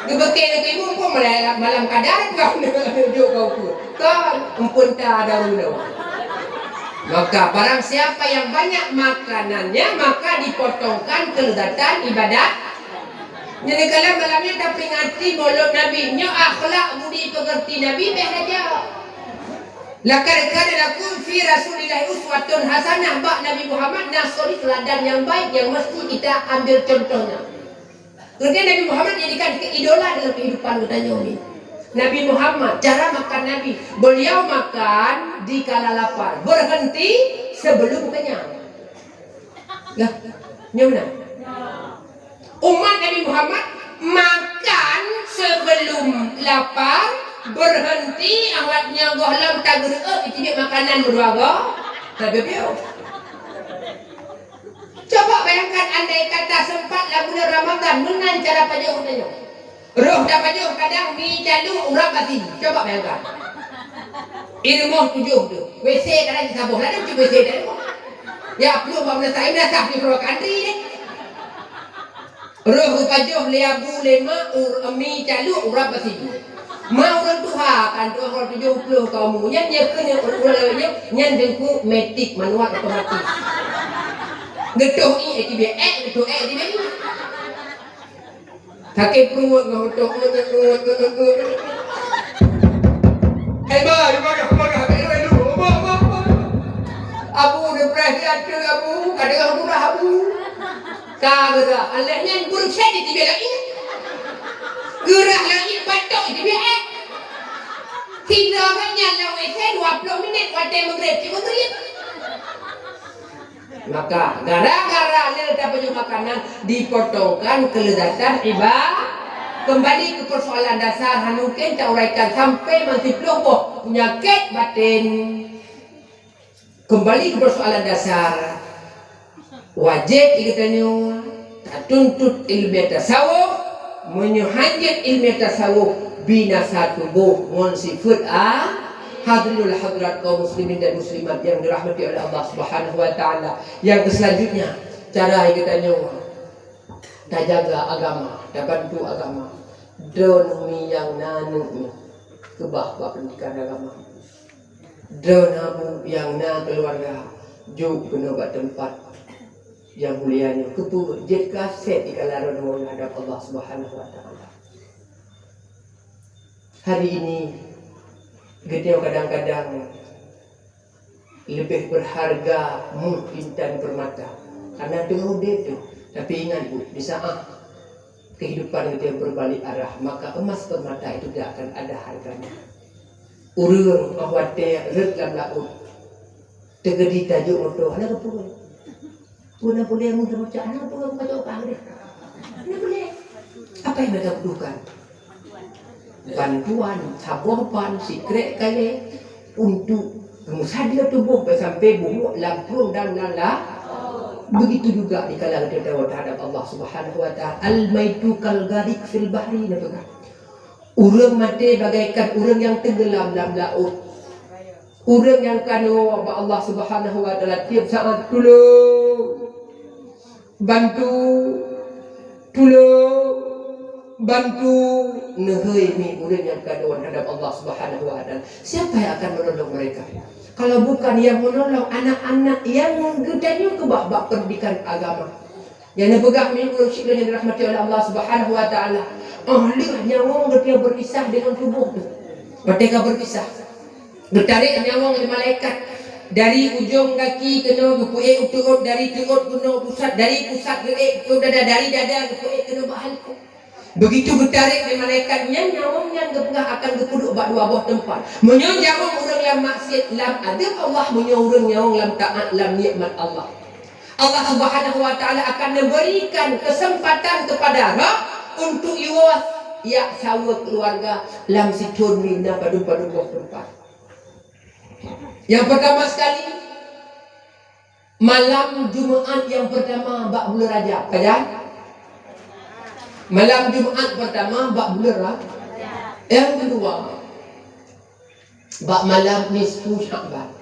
Geubeuke keu ibu pun malam, malam kadar kau jok kau tu. Kau empun ta ada ulo. Maka barang siapa yang banyak makanannya, maka dipotongkan kelezatan ibadat. Jadi kalau malam ni taperingati maulud Nabi, nyoe akhlak budi pekerti Nabi beh raja. Laqad kana lakum fi Rasulillahi uswatun hasanah, bak Nabi Muhammad na suri teladan yang baik yang mesti kita ambil contohnya. Kemudian Nabi Muhammad jadikan idola dalam kehidupan kita nyoe ni. Nabi Muhammad, cara makan Nabi, beliau makan di kala lapar, berhenti sebelum kenyang. Lah, nyoe meunan. Umat Nabi Muhammad makan sebelum lapar, berhenti awak nyoe goh lom tageureuek jiteubiet makanan meudua goe. Tageubeuet. Coba bayangkan andai kata sempat lam bulan Ramadan meunan cara pajoh geutanyoe. Roh tapajoh kadang mi talu urap basi. Coba bayangkan. Di rumoh tujoh tu. W C kadang di saboh. Lalu cuma W C dah. Ya, pluh bak meunasah. Meunasah di Purwakanti ni. Roh geupajoh lé abu lé mak ur-, mi talu urap basi. Ma ureueng tuha kan tuha tujoh ploh ka umu. Nyan nyan keuh nyan ureueng lawét nyan, nyan deungku matik manual otomatis. Geutoh i, eh, tiba, eh, geutoh, eh, tiba. Sakét pruet ngon otok. Hai ba, di bagah, bagah, eh, eh, lu, ba, ba, ba. Abu depresi ada abu, kadang murah abu. Ka geurah, alah nyan burung syèt di tiba lagi. Geurah lagi batok di tiba, eh. Sidroe geuh nyan lam W C dua ploh minit watèe meugreb, cit meugreb. Maka, gara-gara le tapajoh makanan, dipotongkan kelezatan iba-, kembali ke persoalan dasar, han mungken tauraikan sampai meusiploh boh, penyakit batin. Kembali ke persoalan dasar, wajéb geutanyoe tatuntut ilmu tasawuf. Meunyoe han jeuet ilmu tasawuf, binasa tuboh ngon sifeuet a-, hadirin wal hadirat kaum muslimin dan muslimat yang dirahmati oleh Allah Subhanahu wa Taala. Yang selanjutnya, cara geutanyoe tajaga agama, tabantu agama. Droeneuh mi nyang na aneuk mi, keubah bak pendidikan agama. Droeneuh abu nyang na keuluwarga, jok keunoe bak teumpat nyang mulia nyoe. Keupeue? Jeuet keu aset dikala droeneuh ngon hadab Allah Subhanahu wa Taala. Hari ini, geutanyoe kadang-kadang leubeh berharga méuh intan permata, karena teungoh udeb teuh. Tapi ingat, Bu, di saat kehidupan geutanyoe berbalik arah, maka emas permata itu tidak akan ada harganya. Ureueng óh watèe rhot lam laôt, teukeudi tajok moto, hana geupeue. Peue na peureulèe meuh teurucak, hana geupeue, geucok kah deh. Hana peureulèe. Apa yang mereka butuhkan? Bantuan, saboh ban, sikrek kalé untuk meusadieu tuboh sampai buhuk lam prueng dan lam la-, begitu juga dikala geutanyoe terhadap Allah Subhanahu wa Taala. Al-maitu kal gharik fil bahri, na peugah. Ureueng maté bagaikan ureueng nyang teunggeulam lam laôt. Ureueng nyang keunoe bak Allah Subhanahu wa Taala tiep saat, "Tulông! Bantu! Tulông! Bantu!" Neuhôi mi ureueng nyang keunoe hadab Allah Subhanahu wa Taala. Siapa yang akan menolong mereka? Kalau bukan yang menolong anak-anak yang geutanyoe keubah bak pendidikan agama. Nyang neupeugah mi ureueng syiek nyang dirahmati oleh Allah Subhanahu wa Taala. Óh lheueh nyawöng geutanyoe berpisah dengan tuboh teuh. Watèe ka berpisah, geutarek nyawöng lé malaikat dari ujong gaki keunoe geupeuék u teuôt, dari teuôt keunoe pusat, dari pusat geuék keu dada, dari dada geupeuék keunoe bak haleukok. Begitu geutarek lé malaikat nyan, nyawöng nyan geupeugah akan geupeuduek bak dua boh teumpat. Meunyoe nyawöng ureueng lam maksiat, lam adeueb Allah, meunyoe ureueng nyawöng lam taát, lam nikmat Allah. Allah Subhanahu wa Taala akan memberikan kesempatan kepada roh untuk iwoe jak saweue keuluwarga lam sithôn nyan padum-padum boh teumpat. Nyang peurtama sekali, malam Jumaat nyang peurtama bak buleuen Rajab, pajan? Malam Jumaat peurtama bak buleuen Ra-, nyang keudua, bak malam nisfu Sya'ban.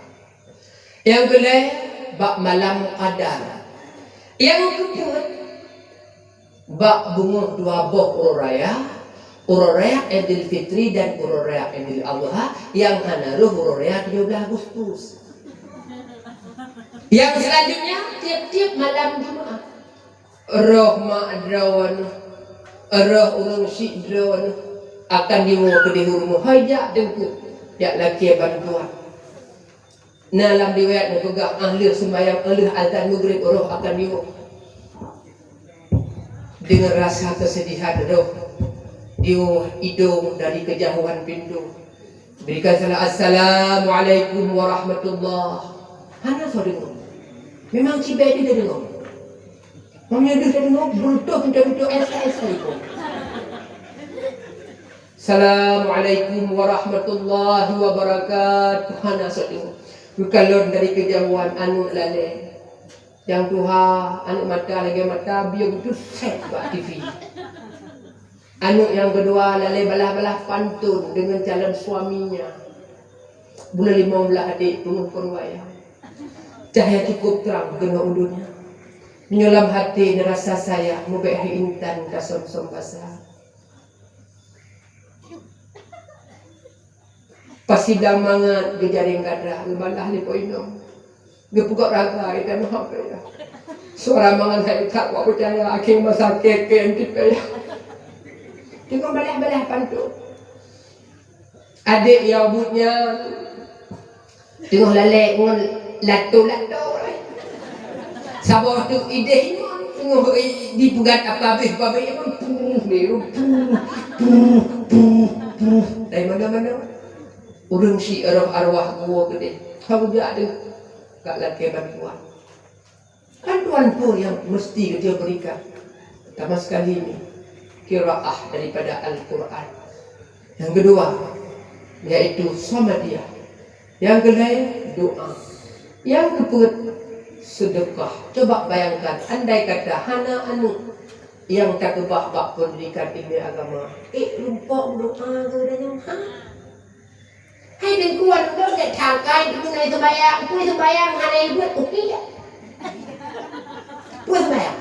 Nyang keulhèe, bak malam Qadar. Nyang keupeuet, bak beungoh dua boh uroe raya, uroe raya Idul Fitri dan uroe raya Idul Adha, nyang hana rhoh uroe raya tujoh blaih Agustus. Nyang selanjutnya, tiep-tiep malam Jumaat. Roh mak droeneuh, roh ureueng syiek droeneuh akan jiwoe keudeh u rumoh, "Hai jak Teungku, jak lakèe bantuan." Na lam riwayat neupeugah, óh lheueh seumayang, óh lheueh azan Maghrib, roh akan jiwoe. Dengan rasa kesedihan roh jiwoe idong dari kejauhan pintoe. Berikan salam, "Assalamualaikum warahmatullah." Hana soe deungoe. Memang cibèe jih tadeungoe. Meunyoe deuh tadeungoe, beureutoh minta dudoe S K S sekalipun. "Assalamualaikum warahmatullahi wabarakatuh." Hana soe deungoe. Geukalon dari kejauhan aneuk lalè. Nyang tuha, aneuk mata lagèe mata bieng tu sét bak T V. Aneuk nyang keudua lalè balah-balah pantôn deungon calon suaminya. Buleuen limong blaih adék peungeuh kon wayang. Cahya cukup trang keunoe u dônya. Meunyoe lam até neurasa sayang, mubèk hai intan tasöm-söm basa. Pas sidang mangat geujareng gata, geubalah lé po inong. Geupeugöt raga, ita meuhöp ya. Suara mangat hai that wak peucaya, akhé masa kèk-kèk tipè ya. Teungoh balah-balah pantôn. Adék nyang buet nyan teungoh lalè ngon lato-lato. Saboh tu idéh nyan teungoh, eh, dipeugöt apa abéh, apa abéh nyan puh, puh, puh, puh, puh. Dari mana-mana. Ureuëng syiek roh arwah geuwoe keudeh, hana jak deuh, ka lakée bantuan. Bantuan peue nyang meusti geutanyoe berikan? Pertama sekali ni, qiraah daripada Al-Quran. Nyang keudua, yaitu samadiyah. Nyang keulhée, doa. Nyang keupeuet, seudeukah. Coba bayangkan, andai kata hana aneuëk nyang takeubah bak peundidikan ilmu agama, ék lumpok doa geuh dan nyang ha. Hai Teungku, aneuk lôn gét that kai, Teungku, na seumbahyang, peue seumbahyang hana ibuet, oh, iya. Peue seumbahyang?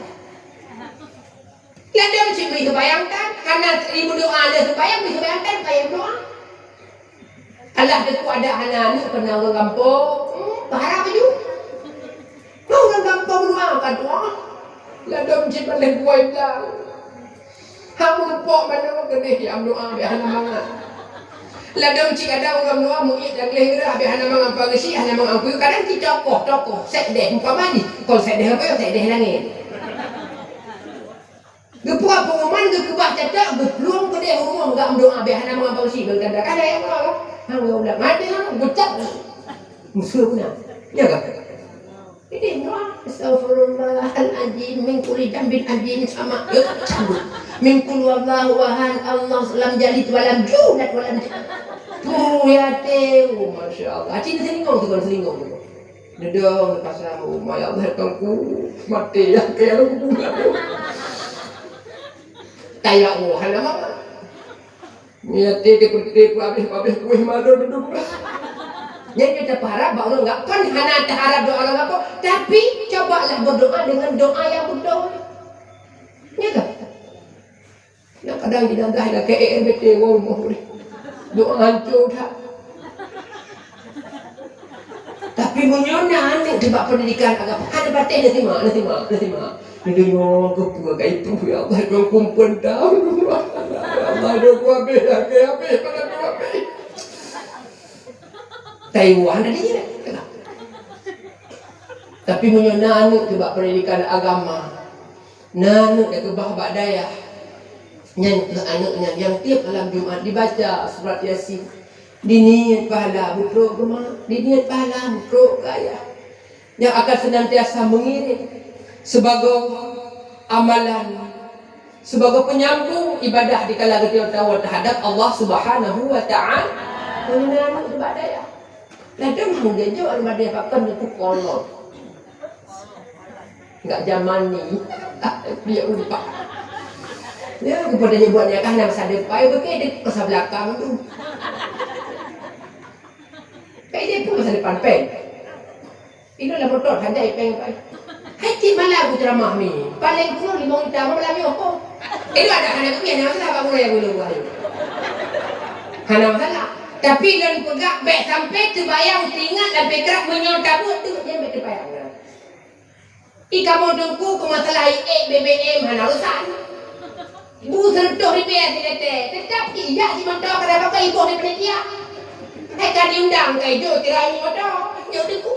Ladôm cit bri seumbahyang tan, hana ibu doa lé seumbahyang, bri seumbahyang tan, payah doa. Alah Teungku, adak hana aneuk, keunan ureuëng gampông, hmm, bahara baju. Ureuëng gampông doa ka doa. Ladôm cit baleh buai blang. Hana meureumpok manoe keudeh nyang doa bèk hana mangat. Ladôm cit kadang ureuëng doa meuiet dan gleh geurah bèk hana mangat pageusi, hana mangat puyuh. Kadang cit tokoh, tokoh, sekdeh, umpama jih, kon sekdeh apa, sekdeh langét. Geupeugah pengumuman, geukeubah catat, geuplueng keudeh rumoh, gak meudoa bèk hana mangat pageusi, bèk ganda. Kada nyang doa, kan? Hana ulang. Ada nyang geucap. Musuh guna. Ya kan? Jadi doa, "Astaghfirullahaladzim min kulli dzambin adzim sama." Ya, cabut. "Min qul huwallahu ahad, Allah lam yalid walam yulad walam." Tuh ya teh, oh, Masya Allah. Acil selingkuh tu, kalau selingkuh tu. Dedong pasal, oh, ya Allah, Tuhanku, mati ya, kayak lu kuburan tu. Kayak, oh, hana mama. Niat teupeuteupeue habéh-habéh kueh malu duduk. Nyan kita berharap bak ureuëng gak kon hana taharap doa ureuëng apa, tapi cobalah berdoa dengan doa yang betul. Ya kan? Yang kadang jenazah dah ke R B T rumoh boleh. Doa hancur dah. Tapi meunyoe na aneuk teuh bak pendidikan agama, hana patéh na simak, na simak, na simak. Neudeungoe keupeue ka itu, ya Allah, Tuhan kumpon tahu. Ya Allah, dia ku habéh, habéh, habéh, pada ku habéh. Taiwan tadi je. Tapi meunyoe na aneuk teuh bak pendidikan agama, na aneuk nyang keubah bak dayah, nyan keuh aneuk nyan nyang tiep malam Jumat dibaca surat Yasin. Diniet pahala beutrok keu ma, diniet pahala beutrok keu ayah. Nyang akan senantiasa mengiring sibagoe amalan, sibagoe penyambung ibadah dikala geutanyoe tawoe terhadap Allah Subhanahu wa Ta'ala. Meunyoe na aneuk teuh bak dayah. Ladôm hana jijok almaseh pakon neupeukolot. Enggak zaman ni. Dia ubah. Ya, kepada dia buat dia kan masa depan, bukan dia masa belakang tu. Kayak dia pun masa depan, pen. Inoe lam motor, hana ipeng, pai. Hai cit malam aku ceramah ni. Paling kurang lima juta, malam ni apa? Itu ada hana kami, hana masalah, Pak Guru yang dulu, ayo. Hana masalah. Tapi lôn peugah, bèk sampai teubayang teuingat lam pikiran meunyoe tabuet tu, nyan bèk teubayang. I kamoe Teungku keu masalah iék B B M hana urusan. Bu seureutôh ribèe sineutée, teutap ijak simoto keu dara bak iboh di panitia. Hai ka diundang ka ijo kira moto, nyoe Teungku.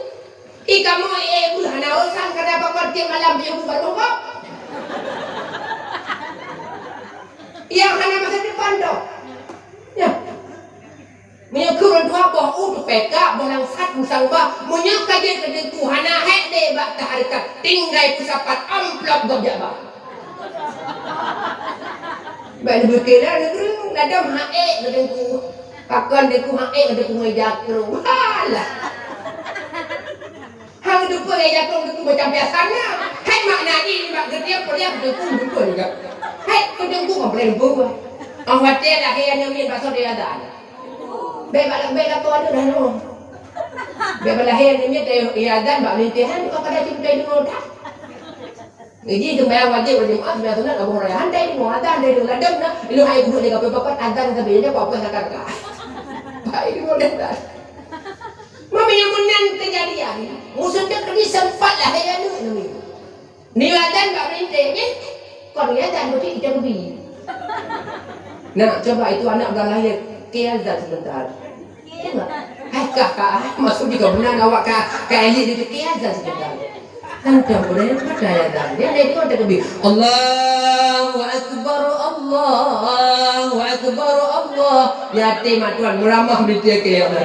I kamoe iék beuh hana urusan keu dara bak tiep malam piôh bu baroe bak. Nyang hana masa depan doh. Nyan. Meunyoe keu ureuëng tuha boh u teupeka, boh langsat musang bah, meunyoe ka jeuet keu Teungku hana hék deh bak tahareukat, tinggai peusapat amplop gob jak bah. Bak neubeukeu lah neugreueng, ladôm hak ék keu Teungku. Pakon Teungku hak ék keu Teungku ngon jakong. Halah. Hang teupeu lé jakong Teungku macam biasa na. Hai makna jih nibak geutiek peuriah Teungku beutôi juga. Hai Teungku komplen bu. Ang watée lahé aneuk miet bakso di adan. Bèk bak bèk lakoe aneuk dah nyoe. Bèk bak lahé aneuk miet di adan bak lintehan kok kada cit bèk deungoe dah. Ngeji sembahyang wajib, wajib Jumat, sembahyang sunat, Abu Hurairah. Handai deungoe adan, handai deungoe ladôm na. Ilôn hai guru jaga peubapat adan tapi dia apa kata ka. Baik deungoe dah. Mami yang meunan kejadian, musim teu kedi sempat lah kaya aneuk nami. Ni adan bak meulintèe, nyan kon adan, berarti kita geubri. Nah, coba itu anak udah lahir, ke azan sebentar. Coba. Hai kah, kah, maksud juga benar awak ka, ka elit itu ke azan sebentar. Tantang udah yang pada azan. Dia naik dia tak geubri. Allahu Akbar, Allahu Akbar, Allah. Yatim mak tuan, meuramah meulitéh keu ya Allah.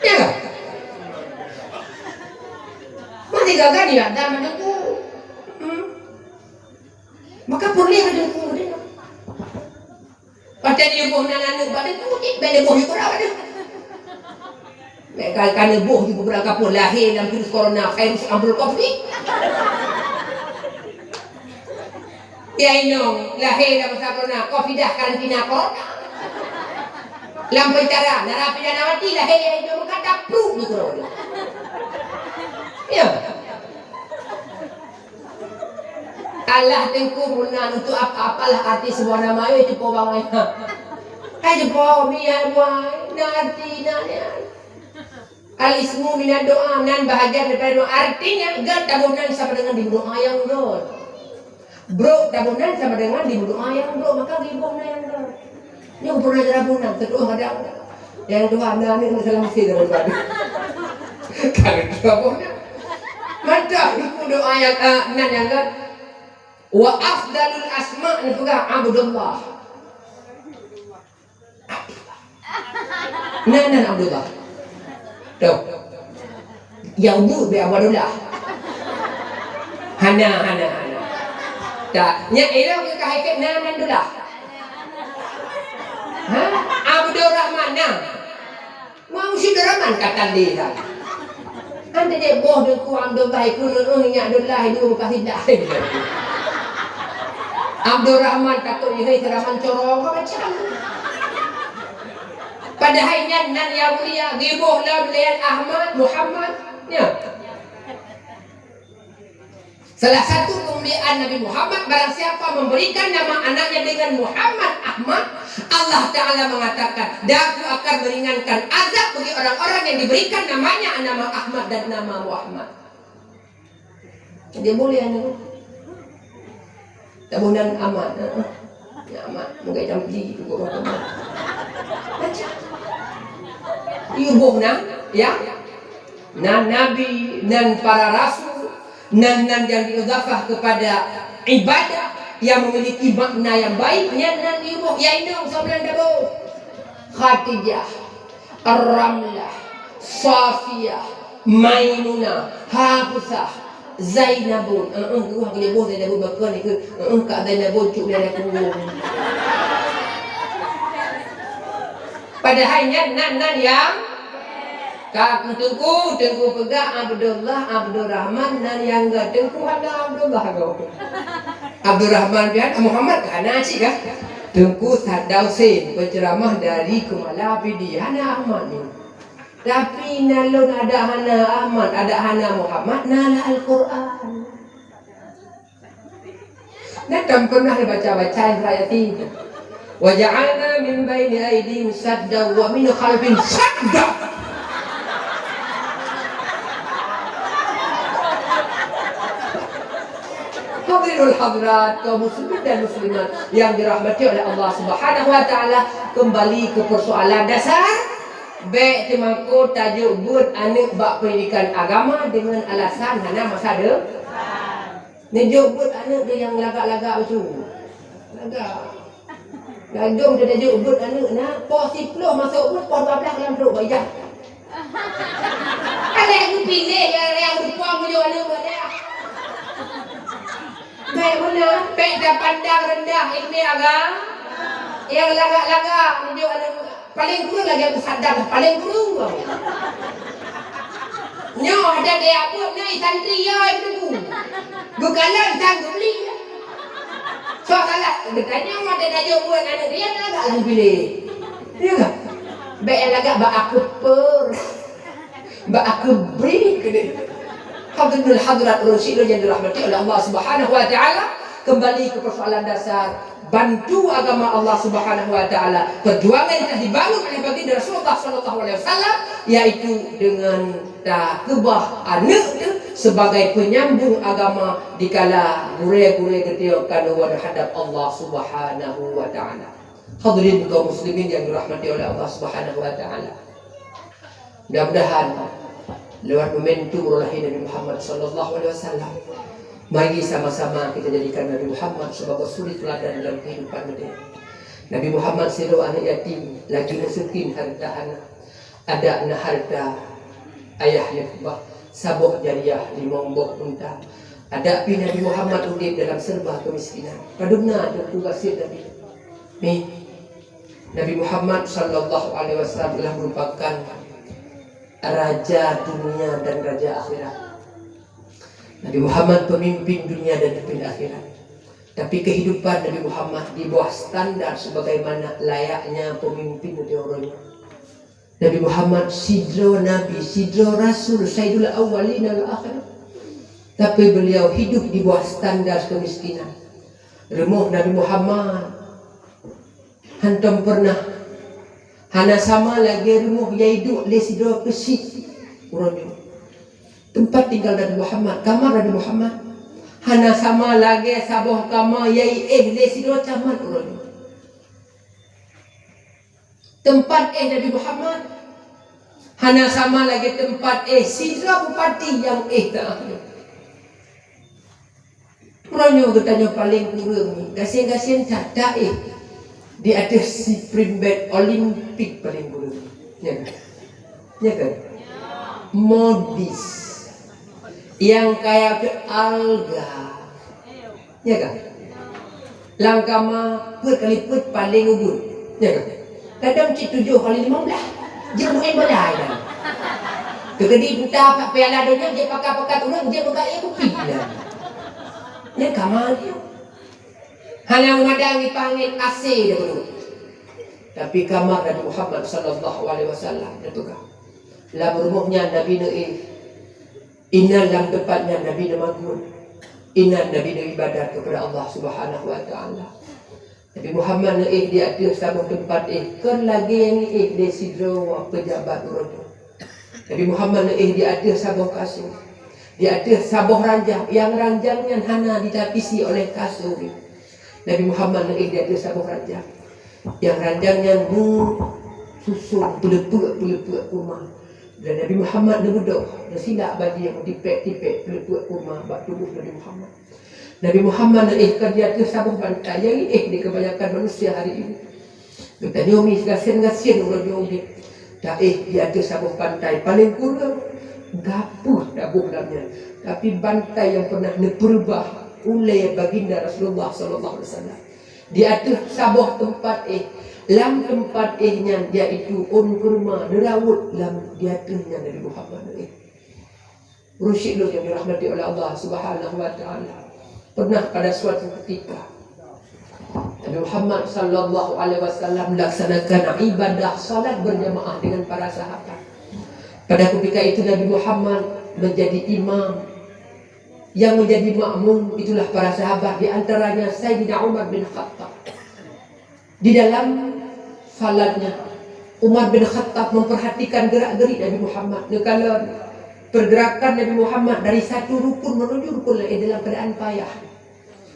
Ya. Masih gagal dia dah menunggu. Hmm. Maka boleh ada menunggu dia. Padahai di leuboh nan aneuk bak teungku, bèk leuboh yue keudroe aneuk. Bèk ka, ka leuboh yue keudroe, ka peue lahé lam virus corona, virus Abdul Covid. Ya inong, lahé lam masa corona, Covidah karantina corona. Lam penjara, narapidana mati, lahé ya inong, ka tapluek yue keudroe aneuk. Ya. Alah teungku meunan untuk ap-, apalah arti sebuah nama, eh, cupo bangai. Hai cupo, biar buai, na arti na nian. Al-ismu minad doa, nan bahagian daripada doa. Artinya, gèt taboh nan sama dengan diboh doa nyang gèt. Brôk taboh nan sama dengan diboh doa nyang brôk, maka diboh nan nyang gèt. Nyoe pernah jadi pun nak, teutu'oh kadang. Nyang dua aneuk-aneuk nak salah mesti dah buat. Kalau dua pun nak. Mantap, ibu doa yang, ah, nan yang kan. Wa afdalul asma' ni peugah Abdullah. Nan, nan Abdullah. Tuh. Ya ubu be Abdullah. Hana, hana, hana. Tak, nyak elok ke kahai ke nan, nan Abdullah. Ha? Abdurrahman, nah. Mau si Abdurrahman kata dia dah. Kan dia boh Teungku Abdullah itu, eh, nyak Abdullah itu kasih dah. Abdurrahman takut dia, hai, Abdurrahman corong macam. Padahai nyan nan yang mulia, giboh lam layan Ahmad, Muhammad. Ya. Salah satu kemuliaan Nabi Muhammad, barang siapa memberikan nama anaknya dengan Muhammad Ahmad, Allah Ta'ala mengatakan, "Dan aku akan meringankan azab bagi orang-orang yang diberikan namanya nama Ahmad dan nama Muhammad." Jadi boleh aneuk. Taboh nan Ahmad, ha. Ya Ahmad, moga jam beli tu kok Ahmad. Macam. Iboh nan, ya. Nan nabi, nan para rasul, nan, nan yang diidafah kepada ibadah yang memiliki makna yang baik, nyan nan iboh, ya inong saboh nan taboh. Khadijah. Ar-Ramlah, Safiyah, Maimunah, Hafsah, Zainabun. Eh, eh, geuh keu boh Zainabun bakon ni keu, eh, eh, Kak Zainabun cuk dari aku. Padahai nyan nan, nan yang ka keu teungku, teungku peugah Abdullah, Abdurrahman nan yang ga teungku hana Abdullah go. Abdurrahman pian Muhammad ka hana cit kah? Teungku Sadausin, penceramah dari Keumala Pidie, hana Ahmad ni. Tapi na lôn adak hana Ahmad, adak hana Muhammad, na lam Al-Qur'an. Na kan pernah baca-baca ayat ini. "Wa ja'alna min baini aidihim saddan wa min khalfihim sadda." Hadirin hadirat, kaum muslimin dan muslimat yang dirahmati oleh Allah Subhanahu wa Taala, kembali ke persoalan dasar, bèk teumako tajok beuet aneuk bak pendidikan agama dengan alasan hana masa depan. Neujok beuet aneuk dia nyang lagak-lagak bacut. Lagak. Gadong dia tajok beuet aneuk na, poh siplôh masok beuet, poh dua blah lam trok bak ijak. Alah geupiléh nyang, nyang rupa meujok aneuk beuet dia. Baik beuna, bèk tapandang rendah ilmu agama. Nyang lagak-lagak meujok aneuk beuet. Paleng kureueng lagèe Abu Saddam, paleng kureueng. Nyoe ada daya buet nai santri ya ibu. Geukalon sang geubeli. Soe salah, geutanyoe ada daya buet aneuk dia lagak lagi pilih. Ya kan? Bèk lagak bak akeuper. Bak akeuper. Hadirin hadirat ureueng syiek yang dirahmati oleh Allah Subhanahu wa Taala, kembali ke persoalan dasar. Bantu agama Allah Subhanahu wa Taala. Perjuangan yang telah dibangun oleh Baginda Rasulullah sallallahu alaihi wasallam, yaitu dengan takeubah aneuk tu sebagai penyambung agama dikala gurèe-gurèe geutanyoe ka lheueh hadap Allah Subhanahu wa Taala. Hadirin kaum muslimin yang dirahmati oleh Allah Subhanahu wa Taala. Mudah-mudahan lewat momentum uroe lahé Nabi Muhammad sallallahu alaihi wasallam, Mari sama-sama kita jadikan Nabi Muhammad sebagai suri teladan dalam kehidupan kita. Nabi Muhammad sidroe aneuk yatim, lagi miskin harta hana. Adak na harta, ayah nyoe bah saboh jariah limong boh unta. Adak pih Nabi Muhammad udeb dalam serba kemiskinan. Padum na teungku gasien Nabi. Nih, Nabi Muhammad sallallahu alaihi wasallam telah merupakan raja dunia dan raja akhirat. Nabi Muhammad pemimpin dunia dan pemimpin akhirat. Tapi kehidupan Nabi Muhammad di bawah standar sebagaimana layaknya pemimpin di orang. Nabi Muhammad sidroe nabi, sidroe rasul, sayyidul awwalin wal akhirin. Tapi beliau hidup di bawah standar kemiskinan. Rumoh Nabi Muhammad hantom pernah, hana sama lagée rumoh nyang iduek lé sidroe keuchik uroe nyoe. Teumpat tinggal Nabi Muhammad, kamar Nabi Muhammad, hana sama lagée saboh kama nyang iéh lé sidroe camat uroe nyoe. Teumpat éh Nabi Muhammad hana sama lagée teumpat éh sidroe bupati nyang éh teuh. Uroe nyoe geutanyoe paleng kureueng, gasien-gasien that taéh di ateueh Supreme Bet Olimpik paleng kureueng. Nya kan? Nya kan? Modis. Nyang kaya keu alga. Nya kan? Lam kama peuet kali peuet paleng ubit. Nya kan? Kadang cit tujoh kali limong blah. Jeuet meu'en bola nya. Keukeudiek buta piala donya jeuet pakat-pakat ureueng jeuet meukaéh kupi nya. Nya kama nyoe. Hana meudang ipanggét A C dahulu. Tapi kamar Nabi Muhammad sallallahu alaihi wasallam neupeugah. Lam rumoh nyan Nabi neuéh. Inan lam teumpat nyan Nabi neumagun. Inan Nabi neuibadat keupada Allah Subhanahu wa Taala. Nabi Muhammad neuéh di ateueh saboh teumpat éh, kon lagée nyang iéh lé sidroe peujabat uroe nyoe. Nabi Muhammad neuéh di ateueh saboh kasur, di ateueh saboh ranjang, nyang ranjang nyan hana dilapisi oleh kasur. Nabi Muhammad neuéh di ateueh saboh ranjang, nyang ranjang nyan meususong peuleupeuk-peuleupeuk kurma. Dan Nabi Muhammad neubeudôh, neusilak bajée meutipék-tipék peuleupeuk kurma bak tuboh Nabi Muhammad. Nabi Muhammad neuéh ka di ateueh saboh bantai nyang iéh di keubanyakan manusia hari ini. Geutanyoe mi gasien-gasien uroe nyoe udeb. Taéh di ateueh saboh bantai paleng kureueng, gapeuh taboh lam nyan. Tapi bantai nyang pernah neupeureubah ulée Baginda Rasulullah sallallahu alaihi wasallam. Di ateueh saboh teumpat éh, lam teumpat éh nyan, yaitu ôn kurma neurawot lam di ateueh nyan Nabi Muhammad neuéh. Ureueng syik lôn nyang dirahmati oleh Allah Subhanahu wa Taala, pernah pada suatu ketika Nabi Muhammad sallallahu alaihi wasallam melaksanakan ibadah salat berjamaah dengan para sahabat. Pada ketika itu Nabi Muhammad menjadi imam, yang menjadi makmum itulah para sahabat, di antaranya Sayyidina Umar bin Khattab. Di dalam salatnya, Umar bin Khattab memperhatikan gerak-gerik Nabi Muhammad. Neukalon pergerakan Nabi Muhammad dari satu rukun menuju rukun lain dalam keadaan payah.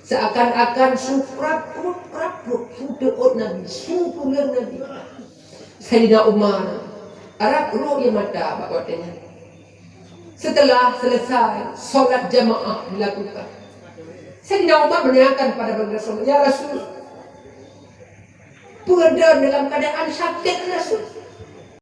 Seakan-akan su prap prup, prap prup, su teuôt Nabi, su puleung Nabi. Saidina Umar, rab rôh ie mata bak watée nyan. Setelah selesai, salat jamaah dilakukan. Saidina Umar menanyakan pada Rasul, "Ya Rasul, peue droen dalam keadaan sakét, Rasul?"